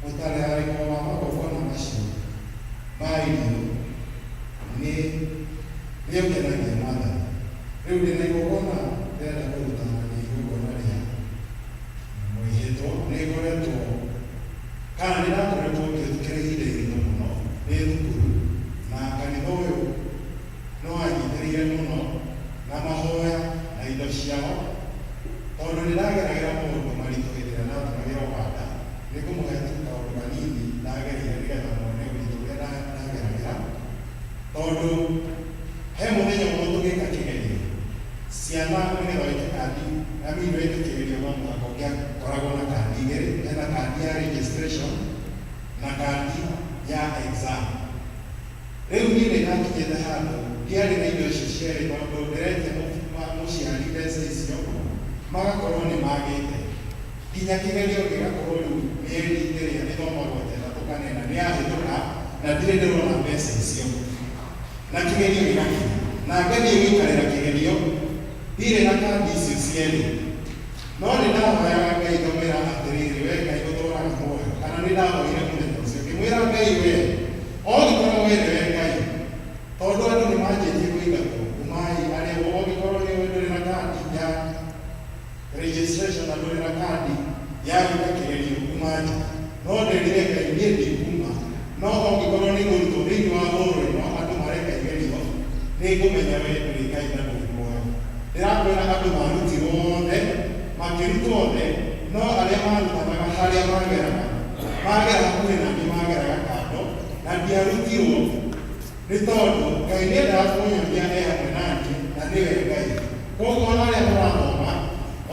Mũtararĩko wa magongona macio ma irio nĩũkenagia Mwathani. Rĩu ndĩna igongona ndĩrenda kũruta, na nĩ igongona rĩa mwĩhĩtwa. Nĩ ngoretwo kana nĩ ndakoretwo ngĩhĩtũkĩra ihinda iritũ mũno ndĩ thukuru, na kanitha ũyũ no wanyitĩrĩire mũno na mahoya na indo ciao, tondũ nĩ ndageragĩra maũndũ maritũ hĩndĩ ĩrĩa ndatũmagĩra Ũganda. Nĩ ngũmũhe tu kaũndũ kanini ndagereire nĩgetha muone ũritũ ũrĩa ndageragĩra, tondũ he mũthenya ũmwe tũgĩka kĩgerio ciana, nĩgetha wĩke kandi, I mean wĩke kĩgerio, no mũhaka ũngĩakoragwo na kandi igĩrĩ, hena kandi ya registration na kandi ya exam. Rĩu niĩ nĩ ndakinyĩte handũ ndiarĩ na indo icio cierĩ, tondũ ndĩretia mũciari mbeca icio magakorwo nĩ magĩte nginya kĩgerio gĩgakorwo rĩu mĩeri ĩrĩa ĩthomagwo ta ĩtatũ kana ĩna nĩ yahĩtũka na ndirĩ ndĩrona mbeca icio, na kĩgerio gĩgakinya na ngathiĩ gũikarĩra kĩgerio ndirĩ na kandi icio cierĩ. No nĩ ndahoyaga Ngai ngamwĩra atĩrĩrĩ, we Ngai ũtũraga muoyo, kana nĩ ndahoire mũthenya ũcio ngĩmwĩra Ngai, we ongĩkorwo we nĩwe Ngai, tondũ andũ nĩ manjĩtie kũingatwo umai arĩa ongĩkorwo nĩ ũĩ ndũrĩ na kandi ya registration na ndũrĩ na kandi ya gwĩka kĩgerio, uma nja. No nderire Ngai niĩ ndikuma, no ongĩkorwo nĩ ngũrutwo thĩinĩ wa hũrũ ĩno andũ mareka igerio, nĩ ngũmenya we ndũrĩ Ngai na ndũrĩ muoyo. Ndĩrakwĩra andũ marutirwo othe, makĩrutwo othe, no arĩa marutanaga harĩa mageraga magera hakuhĩ na niĩ mageraga kando, na ndiarutirwo nĩ tondũ Ngai nĩendaga kũnyonia e hamwe na niĩ na nĩwe Ngai. Koguo ona arĩa mũrathoma,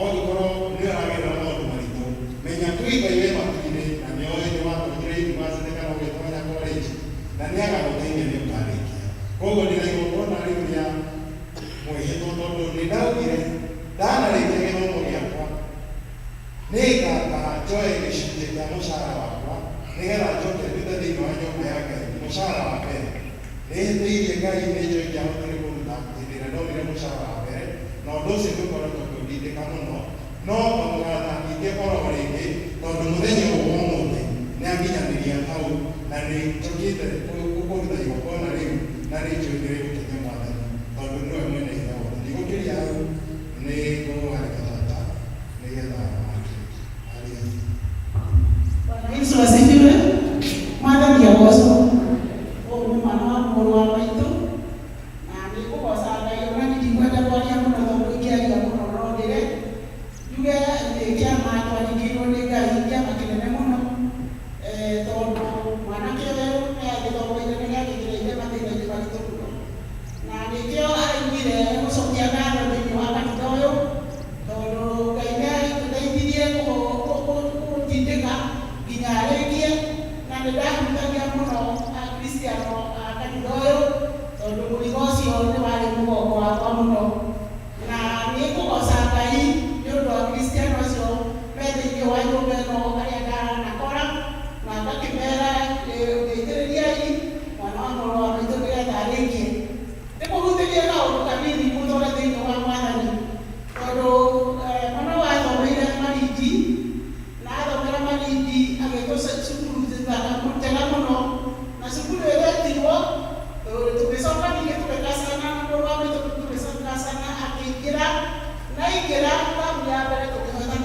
ongĩkorwo nĩ ũragerera maũndũ maritũ, menya kwĩ Ngai wĩ matu-inĩ na nĩ oĩ nĩ watonyire university kana ũgĩtonya college, na nĩ agagũteithia, nĩ ũkarĩkia. Koguo ndĩna igongona rĩu rĩa mwĩhĩtwa, tondũ nĩ ndaugire ndanarĩkia gĩthomo gĩakwa nĩ ngamba njoe gĩcunjĩ kĩa mũcara wakwa nĩgetha njoke ndute thĩinĩ wa nyũmba ya Ngai mũcara wa mbere. Nĩ hĩtĩirie Ngai, nĩ njũĩ ndiahotire kũruta hĩndĩ ĩrĩa ndonire mũcara wa mbere, na ũndũ ũcio nĩ ũkoretwo ũkĩndindĩka mũno, no ngamũgatha ningĩ oro rĩngĩ tondũ mũthenya ũyũ wa ũmũthĩ nĩ anginyanĩria hau na nĩ njũkĩte kũruta igongona rĩu, na nĩ njũĩ nĩ rĩgũkenia Mwathani tondũ nĩwe mwene hinya wothe. Ndigũkĩria hau, nĩ ngũharĩka tata nĩgetha onake arie. Bwana Yesu asifiwe. Mwathani agocwo. Ũyũ nĩ mwana wa mũrũ wa maitũ na nĩ ngũgoca Ngai, ona niĩ ndikwenda kwaria mũno tondũ ingĩaria mũno no ndĩre njuge nĩ kĩama twaringĩirwo nĩ Ngai, kĩama kĩnene mũno, tondũ mwanake ũyũ nĩ agĩthomeire nĩ agĩgereire mathĩna-inĩ maritũ mũno, na nĩkĩo araiguire gũcokia ngatho thĩinĩ wa kanitha ũyũ tondũ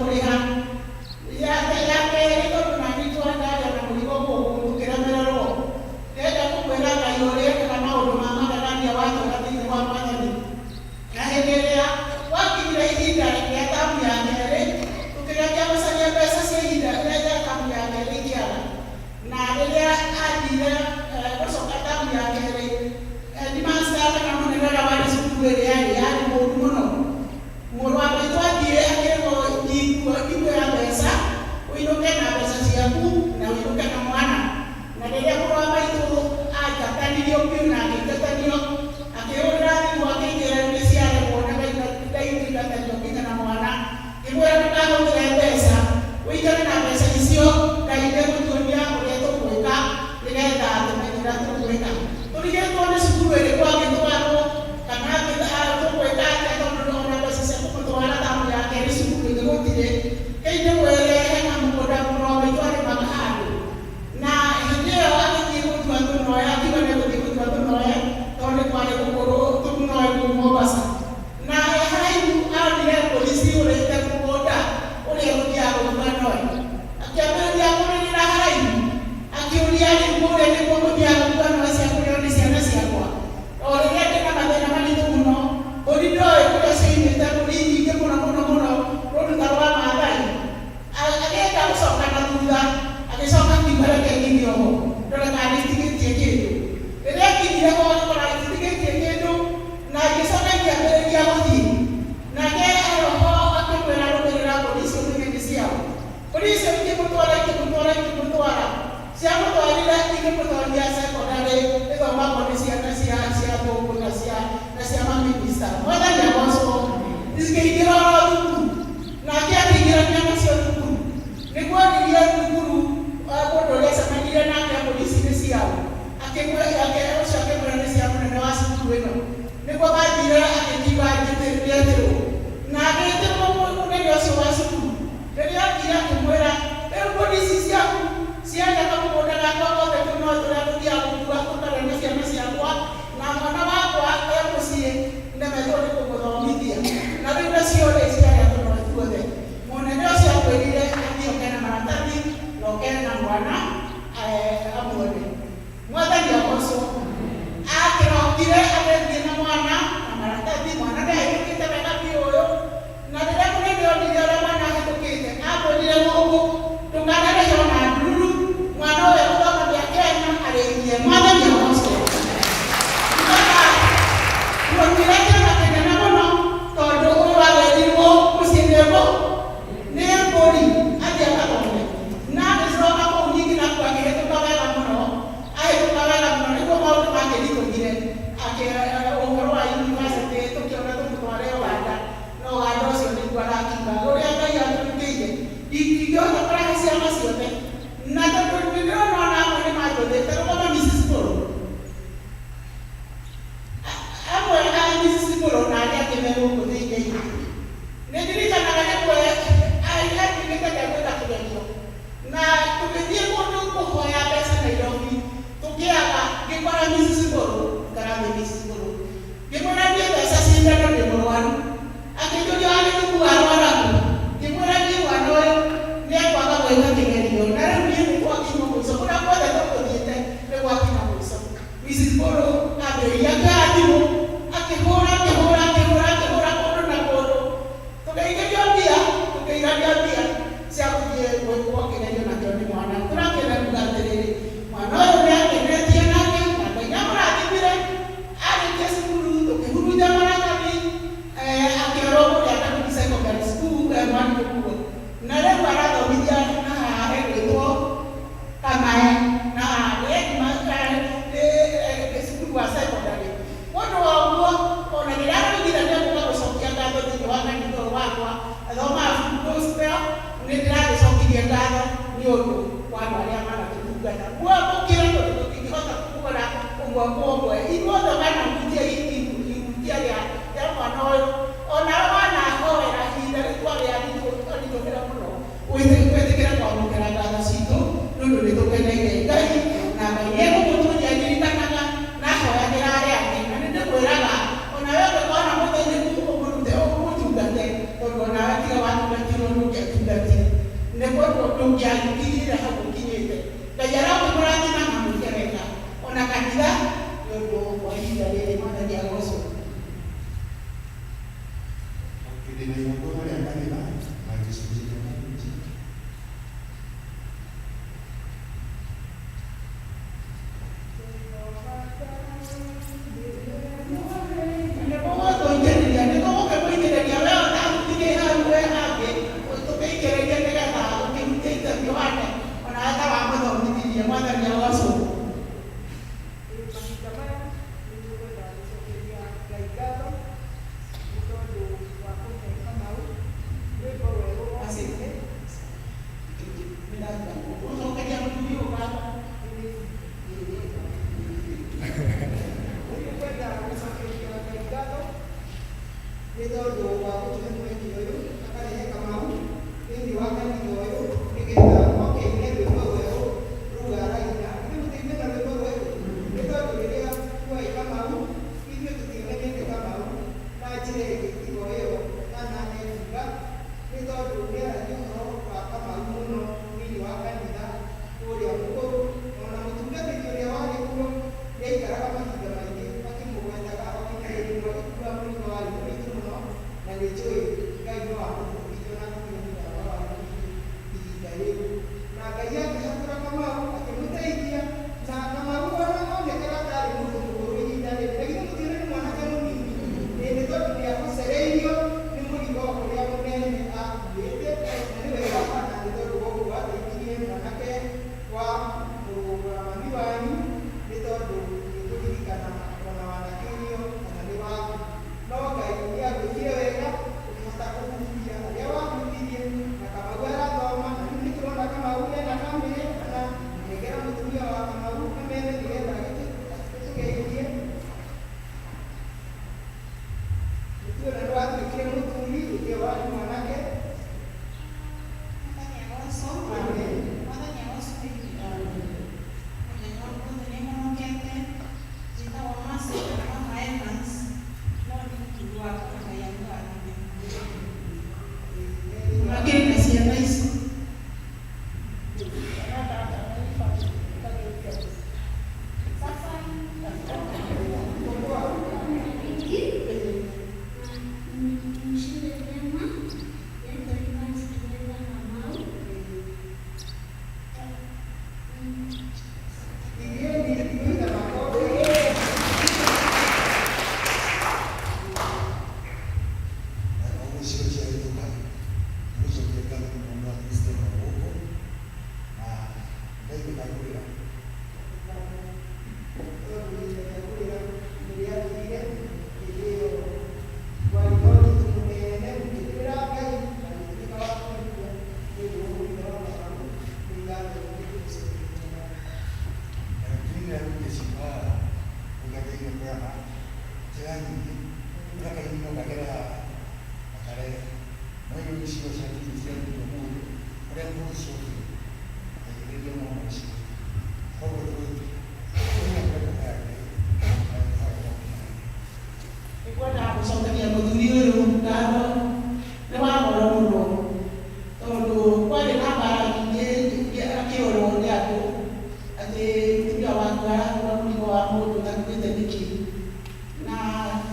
Kũrĩha ya kerĩ tondũ nani twandaria na mũrigo gũkũ tũkĩremererwo. Ndĩrenda kũkwĩra Ngai ũrĩa ekaga maũndũ ma magegania watũra thĩinĩ wa Mwathani. Na hĩndĩ ĩrĩa gwakinyire ihinda rĩa tamu ya kerĩ, tũkĩgeria gũcaria mbeca cia ihinda rĩa tamu ya kerĩ ikĩaga. Na rĩrĩa athire gũcoka tamu ya kerĩ, headmaster kana mũnene ũrĩa warĩ cukuru ĩrĩa yarĩ mũũru mũno. Mũrũ wa maitũ athiĩ akĩrwo ndikuoya mbeca, ũinũke na mbeca ciaku na ũinũke na mwana. Na rĩrĩa mũrũ wa maitũ aingatanirio biũ na akĩingatanio, akĩhũrĩra thimũ akĩnjĩra nĩ ciaremwo na ndaingatanio nginya na mwana. Ngĩmwĩra ndũkahũthĩre mbeca, ũikare na mbeca icio, Ngai nĩegũtuonia ũrĩa tũgwĩka nĩgetha tũmenye ũrĩa tũgwĩka. Tũrigĩtwo nĩ cukuru ĩrĩkũ angĩtwarwo kana tũgwĩka atĩa tondũ ona mbeca cia kũmũtwara tamu ya kerĩ cukuru ĩngĩ gũtirĩ. Kĩu ndĩmwĩre hena mũgũnda mũrũ wa maitũ arĩmaga handũ. Na hĩndĩ ĩyo agĩthiĩ gũtua tũnoe, akiuga nĩegũthiĩ gũtua tũnoe tondũ nĩ kwarĩ gũkũrũ tũnoe kũu Mombasa. Na e haraihu onire mbũri cihũrĩte mũgũnda ũrĩa egũthiaga gũtua noe. Akĩambĩrĩria kũrĩrĩra haraihu, akĩũria rĩu kũrĩa nĩkuo ngũthiaga gũtua noe cia kũrĩo nĩ ciana ciakwa. O rĩrĩa ndĩna mathĩna maritũ mũno, mbũri ndoĩ kũrĩa cioimĩte, mbũri nyingĩ mũno mũno mũno, rũũru ta rwa Maathai. Agĩenda gũcoka na thutha, agĩcoka akiuga reke nginye oho, ndore kana nĩitigĩtie kĩndũ. Rĩrĩa akinyire ho agĩkora ititigĩtie kĩndũ, na igĩcoka ikĩambĩrĩria gũthiĩ. Nake roho akĩmwĩra rũmĩrĩra mbũri icio ũmenye nĩ ciaũ. Mbũri icio ikĩmũtwara ikĩmũtwara ikĩmũtwara, ciamũtwarire ikĩmũtwaria secondary ĩthomagwo nĩ ciana cia athũngũ na cia mamĩnista. Mwathani agocwo. Cikĩingĩra oro thukuru, nake akĩingĩrania nacio thukuru. Nĩguo onirie thukuru mũndũ ũrĩa acemanirie nake mbũri ici nĩ ciaũ, ũcio akĩmwĩra nĩ cia mũnene wa cukuru ĩno. Nĩguo mathire agĩkiuga nĩetĩrwo. Na agĩtĩrwo mũnene ũcio wa cukuru. Rĩrĩa okire akĩmwĩra, rĩu mbũri ici ciaku ciarĩa kamũgũnda gakwa gothe tũnoe tũrĩa tũthiaga gũtua tũkarĩa na ciana ciakwa, na mwana wakwa e mũciĩ ndemetwo nĩ kũmũthomithia. Na rĩu nacio rĩ ciarĩa tũnoe tuothe. Mũnene ũcio amwĩrire athiĩ oke na maratathi na oke na mwana amuone. Mwathani agocwo. Akĩrokire agĩthiĩ na mwana na maratathi, mwana nĩahĩtũkĩte wega biũ ũyũ. Na rĩrĩa mũnene onire ũrĩa mwana ahĩtũkĩte, amwĩrire gũkũ ndũkanarĩhe ona ndururu, mwana ũyũ egũthoma mĩaka ĩna arĩkie. Mwathani agocwo. Tuonire kĩama kĩnene mũno tondũ ũyũ agerirwo mũciĩ nĩ mbũri athiĩ akathome. Na agĩcoka kũu ningĩ nakuo akĩhĩtũka wega mũno, ahĩtũka wega mũno nĩguo maũndũ makĩritũhire. Ũhoro wa university tũkĩona tũmũtware Uganda, no Uganda ũcio nĩguo arakiuga ũrĩa Ngai atũrutĩire. Ndingĩhota kũrehe ciama ciothe, na tondũ nĩndĩrona ona amwe nĩ manjũthĩte, rũgama Mrs. Mbũrũ. Amwe a Mrs. Mbũrũ na arĩa angĩ me gũkũ thĩinĩ. Nĩndirikanaga rĩmwe atuĩkĩte ndegwĩka kĩgerio, na tũgĩthiĩ kũndũ kũhoya mbeca Nairobi, tũkĩaga, ngĩkora Mrs. Mbũrũ, ngarathĩ Mrs. Mbũrũ. Ngĩmwĩra niĩ mbeca cindano ndĩ mũrwaru. Akĩnjũria wa gĩthuku warwara kũ? Ngĩmwĩra niĩ mwana ũyũ nĩekwaga gwĩka kĩgerio, na rĩu niĩ nĩgwakinya mũico, kũrĩa guothe tũkũthiĩte nĩgwakinya mũico. Mrs. Mbũrũ ambĩrĩria akĩoya thimũ, akĩhũra akĩhũra akĩhũra akĩhũra kũndũ na kũndũ. Tũkĩingĩrio mbia, tũkĩigania mbia cia gũthiĩ gwĩkwo kĩgerio nakĩo nĩ mwana. Tũrakĩenda kuga atĩrĩrĩ, mwana ũyũ nĩakenetie nake na Ngai nĩamũrathimire. Arĩkia cukuru tũkĩhurunja maratathi, akĩorwo kũrĩa Kanini Secondary School e mwarimũ kuo. Na rĩu arathomithia na haha hegwĩtwo Kamae, na haha nĩ cukuru wa secondary. Ũndũ wa ũguo, ona rĩrĩa aroigire nĩegũka gũcokia ngatho thĩinĩ wa kanitha ũyũ wakwa, athomaga full gospel, nĩndĩragĩcokirie ngatho nĩ ũndũ wa andũ arĩa manatũtungata. Mwamũkĩre tondũ tũtingĩhota kũgũra ũmwe kwa ũmwe. Ithuothe wanahutia ihutia rĩa mwana ũyũ, onawe wanahoera ihinda rĩtwarĩ aritũhĩre mũno gwĩtĩkĩra kwamũkĩra ngatho citũ nĩ ũndũ nĩtũkeneire Ngai, na Ngai nĩegũgũtũria aririkanaga na ahoyagĩra arĩa angĩ. Na nĩndĩkwĩraga onawe ũngĩkona mũthĩnĩku ũmũrute ũmũtungate, tondũ onawe tiga watungatirwo ndũngĩatungatwo. Koguo ndũngĩakinyire hau ũkinyĩte. Ngai arokĩmũrathima na mwĩke wega ona kanitha nĩ ũndũ wa ihinda rĩrĩ. Mwathani agocwo. Ndĩna igongona rĩa kanitha na gĩcunjĩ kĩa mahunjio. Nĩ mũgũtũitĩrĩria, nĩ tũgũkĩmũitĩrĩria we ona hutirĩ hau we hangĩ tũkĩikĩrĩrie nĩgetha ũkĩrute interview hane ona ta wamũthomithirie. Mwathani agocwo. Mahinda maya nĩ tũkwenda gũcokeria Ngai ngatho nĩ tondũ wa kũhe Kamau rwĩmbo rwerũ Asi. okĩte. Ũcokeria mũthuri ũyũ ngatho. Nĩ tũkwenda gũcokeria Ngai ngatho nĩ tondũ wa gũtũhe mweke ũyũ akarehe Kamau thĩinĩ wa kanitha ũyũ nĩgetha oke aine rwĩmbo rwerũ rũu araina. Ithuĩ mũtiaine na rwĩmbo rwerũ nĩ tondũ rĩrĩa tuoĩ Kamau ithuĩ tũtionete Kamau na njĩra ĩngĩ tiga ĩyo kana ekuga nĩ tondũ nĩ aragia ũhoro wa Kamau mũno thĩinĩ wa kanitha ũrĩa mũkũrũ ona mũtungatĩri ũrĩa warĩ kuo nĩ aikaraga mahinda maingĩ akĩmũgwetaga o kinya hĩndĩ ĩmwe agĩkua mũrigo warĩ mũritũ mũno na nĩ njũĩ Ngai no amũhurũkirie ona akuire mũtharaba warĩ mũritũ ihinda rĩu na Ngai akĩhatũra Kamau akĩmũteithia na Kamau ona onekaga tarĩ mũndũ mũkũrũ ihinda rĩrĩ na githĩ mũtione nĩ mwanake mũnini ĩĩ nĩ tondũ nĩ ahocereirio nĩ mũrigo ũrĩa mũnene akuĩte na nĩ wega bana nĩ tondũ wa ũguo ateithirie mwanake wa mũrũ wa mami wanyu nĩ tondũ nĩ kũririkana ona wanakĩrio kana nĩ waku no Ngai nĩ agwĩkire wega ũkĩhota kũhutia harĩa wahutirie na Kamau arathoma na rĩu nĩ tũrona Kamau ena bamĩrĩ na nengera mũtumia wa Kamau amethe nĩgetha agĩtũgeithie. Nĩtuona nĩ watuĩkire mũthuri hĩndĩ ĩyo warĩ mwanake. Mwathani agocwo. Amen. Mwathani agocwo rĩngĩ. Mũthenya wa ũmũthĩ nĩ honokete. Njĩtagwo Mercy kana Mama Evans, no nĩ mũthuri wakwa na Ngai amũrathime. Makĩrĩ na ciana ici. Mshinde vyema. Naitwa Evans Kiwenda Kamau. Pigieni piga makofi. Ũguo ciahĩtũka nĩgũcokia ngatho nĩ mũndũ wa Kristo na gũkũ na ndaigua kũrĩra. Tondũ ihinda rĩa kũrĩra nĩ rĩathirire hĩndĩ ĩyo warĩ na ũritũ mũnene ũkĩrĩrĩra Ngai na agĩtuĩka wa kũigua nĩ ũndũ wa ũhoro wa Kamau nĩ ngatho nĩ kũmũcokeria ngatho. Lakini rĩu ũgageire kũrana njĩra nyingĩ ũrĩa kaini ũkagera makarere no irio gĩcigo cia kinya cia ũmũthĩ ũrĩa ngũgĩcokia agĩrĩria mwana ũcio koguo tũina kwenda kũhoya Ngai na kũhoya Nĩngwenda gũcokeria mũthuri ũyũ ngatho nĩ wa goro mũno tondũ kwarĩ na mbara nyingĩ akĩũrwo nĩ andũ atĩ mũtumia waku arakua mũrigo wa mũndũ ũtakuĩte nĩkĩ na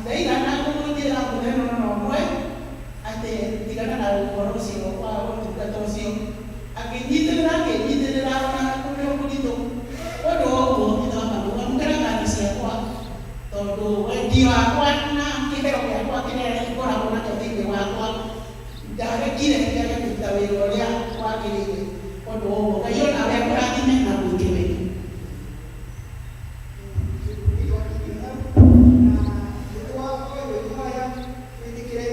ndaigana kũmũingĩra mũthenya ona ũmwe atĩ tigana na ũhoro ũcio wa ũtungata ũcio akĩnyitĩrĩra akĩnyitĩrĩra ona kũrĩ mũritũ ũndũ wa ũguo ithomaga amũkĩra ngatho ciakwa tondũ wendi wakwa na kĩheo gĩakwa kĩrĩa ngoragwo nakĩo thĩinĩ wakwa ndarekire kĩage kũruta wĩra ũrĩa wagĩrĩire. Ũndũ wa ũguo Ngai onawe akũrathime na gwĩke wega. Gĩkundi gwakinyio hau na nĩtwahoywo ihoya twĩtĩkĩre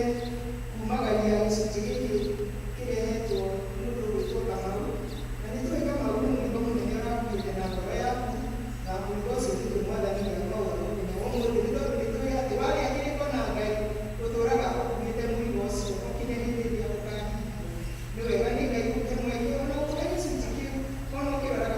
kumagaria gĩcunjĩ gĩkĩ kĩrehetwo nĩ mũndũ ũgwĩtwo Kamau na nĩ tũĩ Kamau nĩ mũrigo mũnene ũrakuĩte na ngoro yaku na mũrigo ũcio nĩ Mwathani nĩ akoragwo mũthenya wa ũmũthĩ nĩ tondũ nĩ tũĩ atĩ warĩa kĩrĩko na Ngai ũtũraga ũkuĩte mũrigo ũcio ũkinye hĩndĩ ĩrĩa ũkahingia. Nĩ wega nĩ Ngai gũkũhe mweke ona gũkũhe gĩcunjĩ kĩu ona ũkĩroraga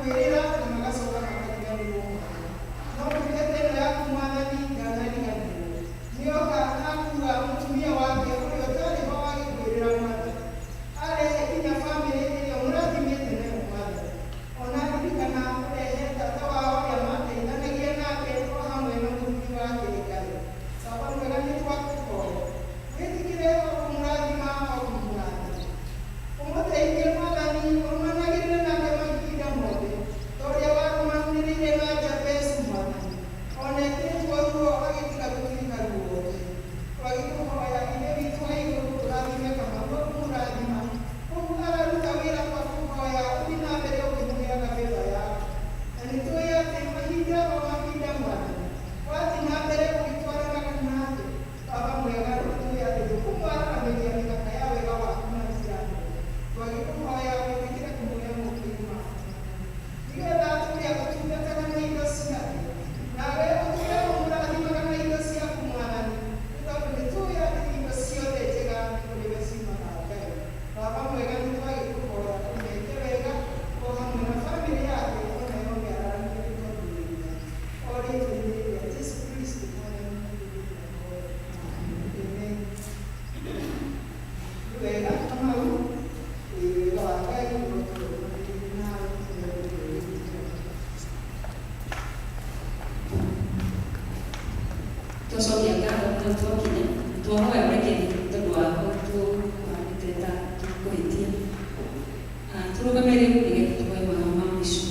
Magakwĩrĩra na magacoka makariganĩrwo mwathani. No ndungata ĩno yaku mwathani ndanariganĩrwo. Nĩoka akua mũtumia wake ũrĩa ũtarĩ ho agĩkwĩrĩra mwathani. Arehe nginya bamĩrĩ ĩrĩa ũmũrathimĩte nayo mwathani. Ona ririkana ũrehe tata wao ũrĩa mateithanagia nake o hamwe na mũthuri wake Ngai. Baba mwega nĩ twakũhoya. Wĩtĩkĩre o kũmũrathima o kũmũrathima. Ũmũteithie mwathani ũrũmanagĩrĩre nake mahinda mothe ta ũrĩa warũmanĩrĩire na Jabezu mwathani. Ona ekĩrĩtwo ruo agĩtiga gũtirika ruo Ngai. Twagĩkũhoya Ithe witũ wa igũrũ ũrathime Kamau o kũmũrathima. Kũu araruta wĩra twakũhoya ũthiĩ na mbere ũkĩmũheaga favour yaku. Na nĩ tũĩ atĩ mahinda o mahinda mwathani wathiĩ na mbere ũgĩtwaranaga nake Baba mwega nĩ tũĩ atĩ ndũkũmwararamĩria mĩhaka ya wega waku na njĩra nene. Twagĩkũhoya wĩtĩkĩre kũmuoya moko-inĩ maku mwathani. Nĩgetha atũũre agũtungataga na indo ciake. Nawe ũtũũre ũmũrathimaga na indo ciaku mwathani. Nĩ tondũ nĩ tũĩ atĩ indo ciothe njega nĩ kũrĩ we ciumaga Ngai. Baba mwega nĩ twagĩkũhoya ũmeke wega o hamwe na bamĩrĩ yake onayo ũmĩararamie nĩ tondũ wĩ Ngai. O rĩtwa-inĩ rĩa Jesu Kristo mwathani witũ nĩtwahoya. Amen. Nĩ wega Kamau, ĩĩ wega wa Ngai ũrotũũra ũrũmanĩrĩire nawe nginya ũtũũro. Twacokia ngatho hau twakinya twahoya ũrekeri tondũ wa tũhanĩte ta tũkũhĩtia. Tũrũgame rĩu nĩgetha tũhoe mahoya ma mũico.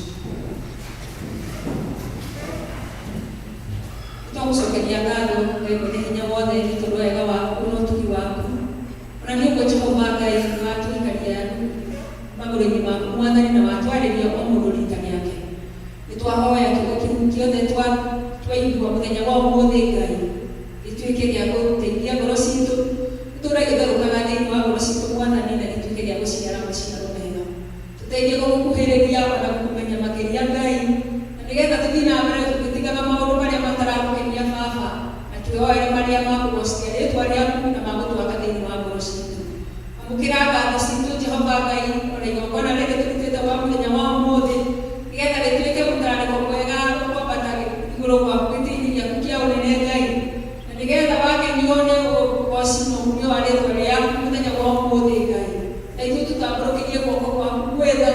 Twagũcokeria ngatho Ngai mwene hinya wothe nĩ tondũ wa wega waku na ũtugi waku. Ona nĩ ũguo Jehova Ngai watũikaria magũrũ-inĩ maku mwathani na watwarĩria o mũndũ rita rĩake. Nĩ twahoya kiugo kĩu gĩothe twaigua mũthenya wa ũmũthĩ Ngai gĩtuĩke gĩa gũteithia ngoro citũ gĩtũũre gĩtherũkaga thĩinĩ wa ngoro citũ mwathani na gĩtuĩke gĩa gũciara maciaro mega. Tũteithie gũgũkuhĩrĩria ona gũkũmenya makĩria Ngai na nĩgetha tũthiĩ na mbere tũgĩtigaga maũndũ marĩa mataragũkenia Baba na twĩoere marĩa makũgocithia rĩtwa rĩaku na magũtwaka thĩinĩ wa ngoro citũ. Amũkĩra ngatho citũ Jehova Ngai ona igongona rĩrĩ tũrutĩte wa mũthenya wa ũmũthĩ nĩgetha rĩtuĩke mũtararĩko mwega ũkwambata igũrũ gwaku gĩtĩ-inĩ gĩaku kĩa ũnene Ngai na nĩgetha wakenio nĩ ũgoci na ũkumio wa rĩtwa rĩaku mũthenya wa ũmũthĩ Ngai na ithuĩ tũtambũrũkĩrie guoko gwaku gwetha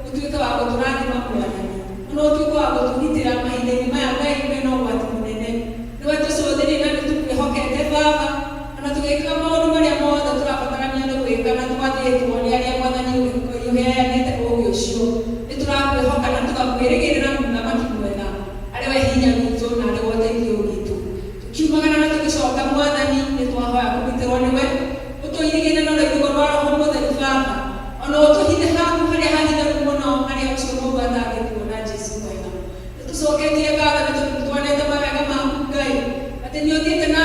ũtuĩke wa gũtũrathima mwathani ona ũtuĩke wa gũtũgitĩra mahinda-inĩ maya Ngai mena ũgwati mũnene nĩwe tũcũthĩrĩrie na nĩtũkwĩhokete Baba ona tũgĩkaga maũndũ marĩa mothe tũrabatarania nĩ gwĩka na twathĩtwo nĩ arĩa mwathani ũheanĩte ũũgĩ ũcio nĩ tũrakwĩhoka na tũgakwĩrĩgĩrĩra mũthamaki mwega arĩ we hinya witũ na arĩ we ũteithio witũ. Tũkiumagara na tũgĩcoka mwathani nĩ twahoya kũgitĩrwo nĩwe ũtũirigĩre na rũirigo rwa Roho Mũtheru Baba ona ũtũhithe haku harĩa hahitharu mũno harĩa ũcio mũũru atangĩtuona Jesu mwega. Nĩ tũcoketie ngatho nĩ tondũ nĩ tuonete mawega maku Ngai atĩ nĩ ũthiĩte na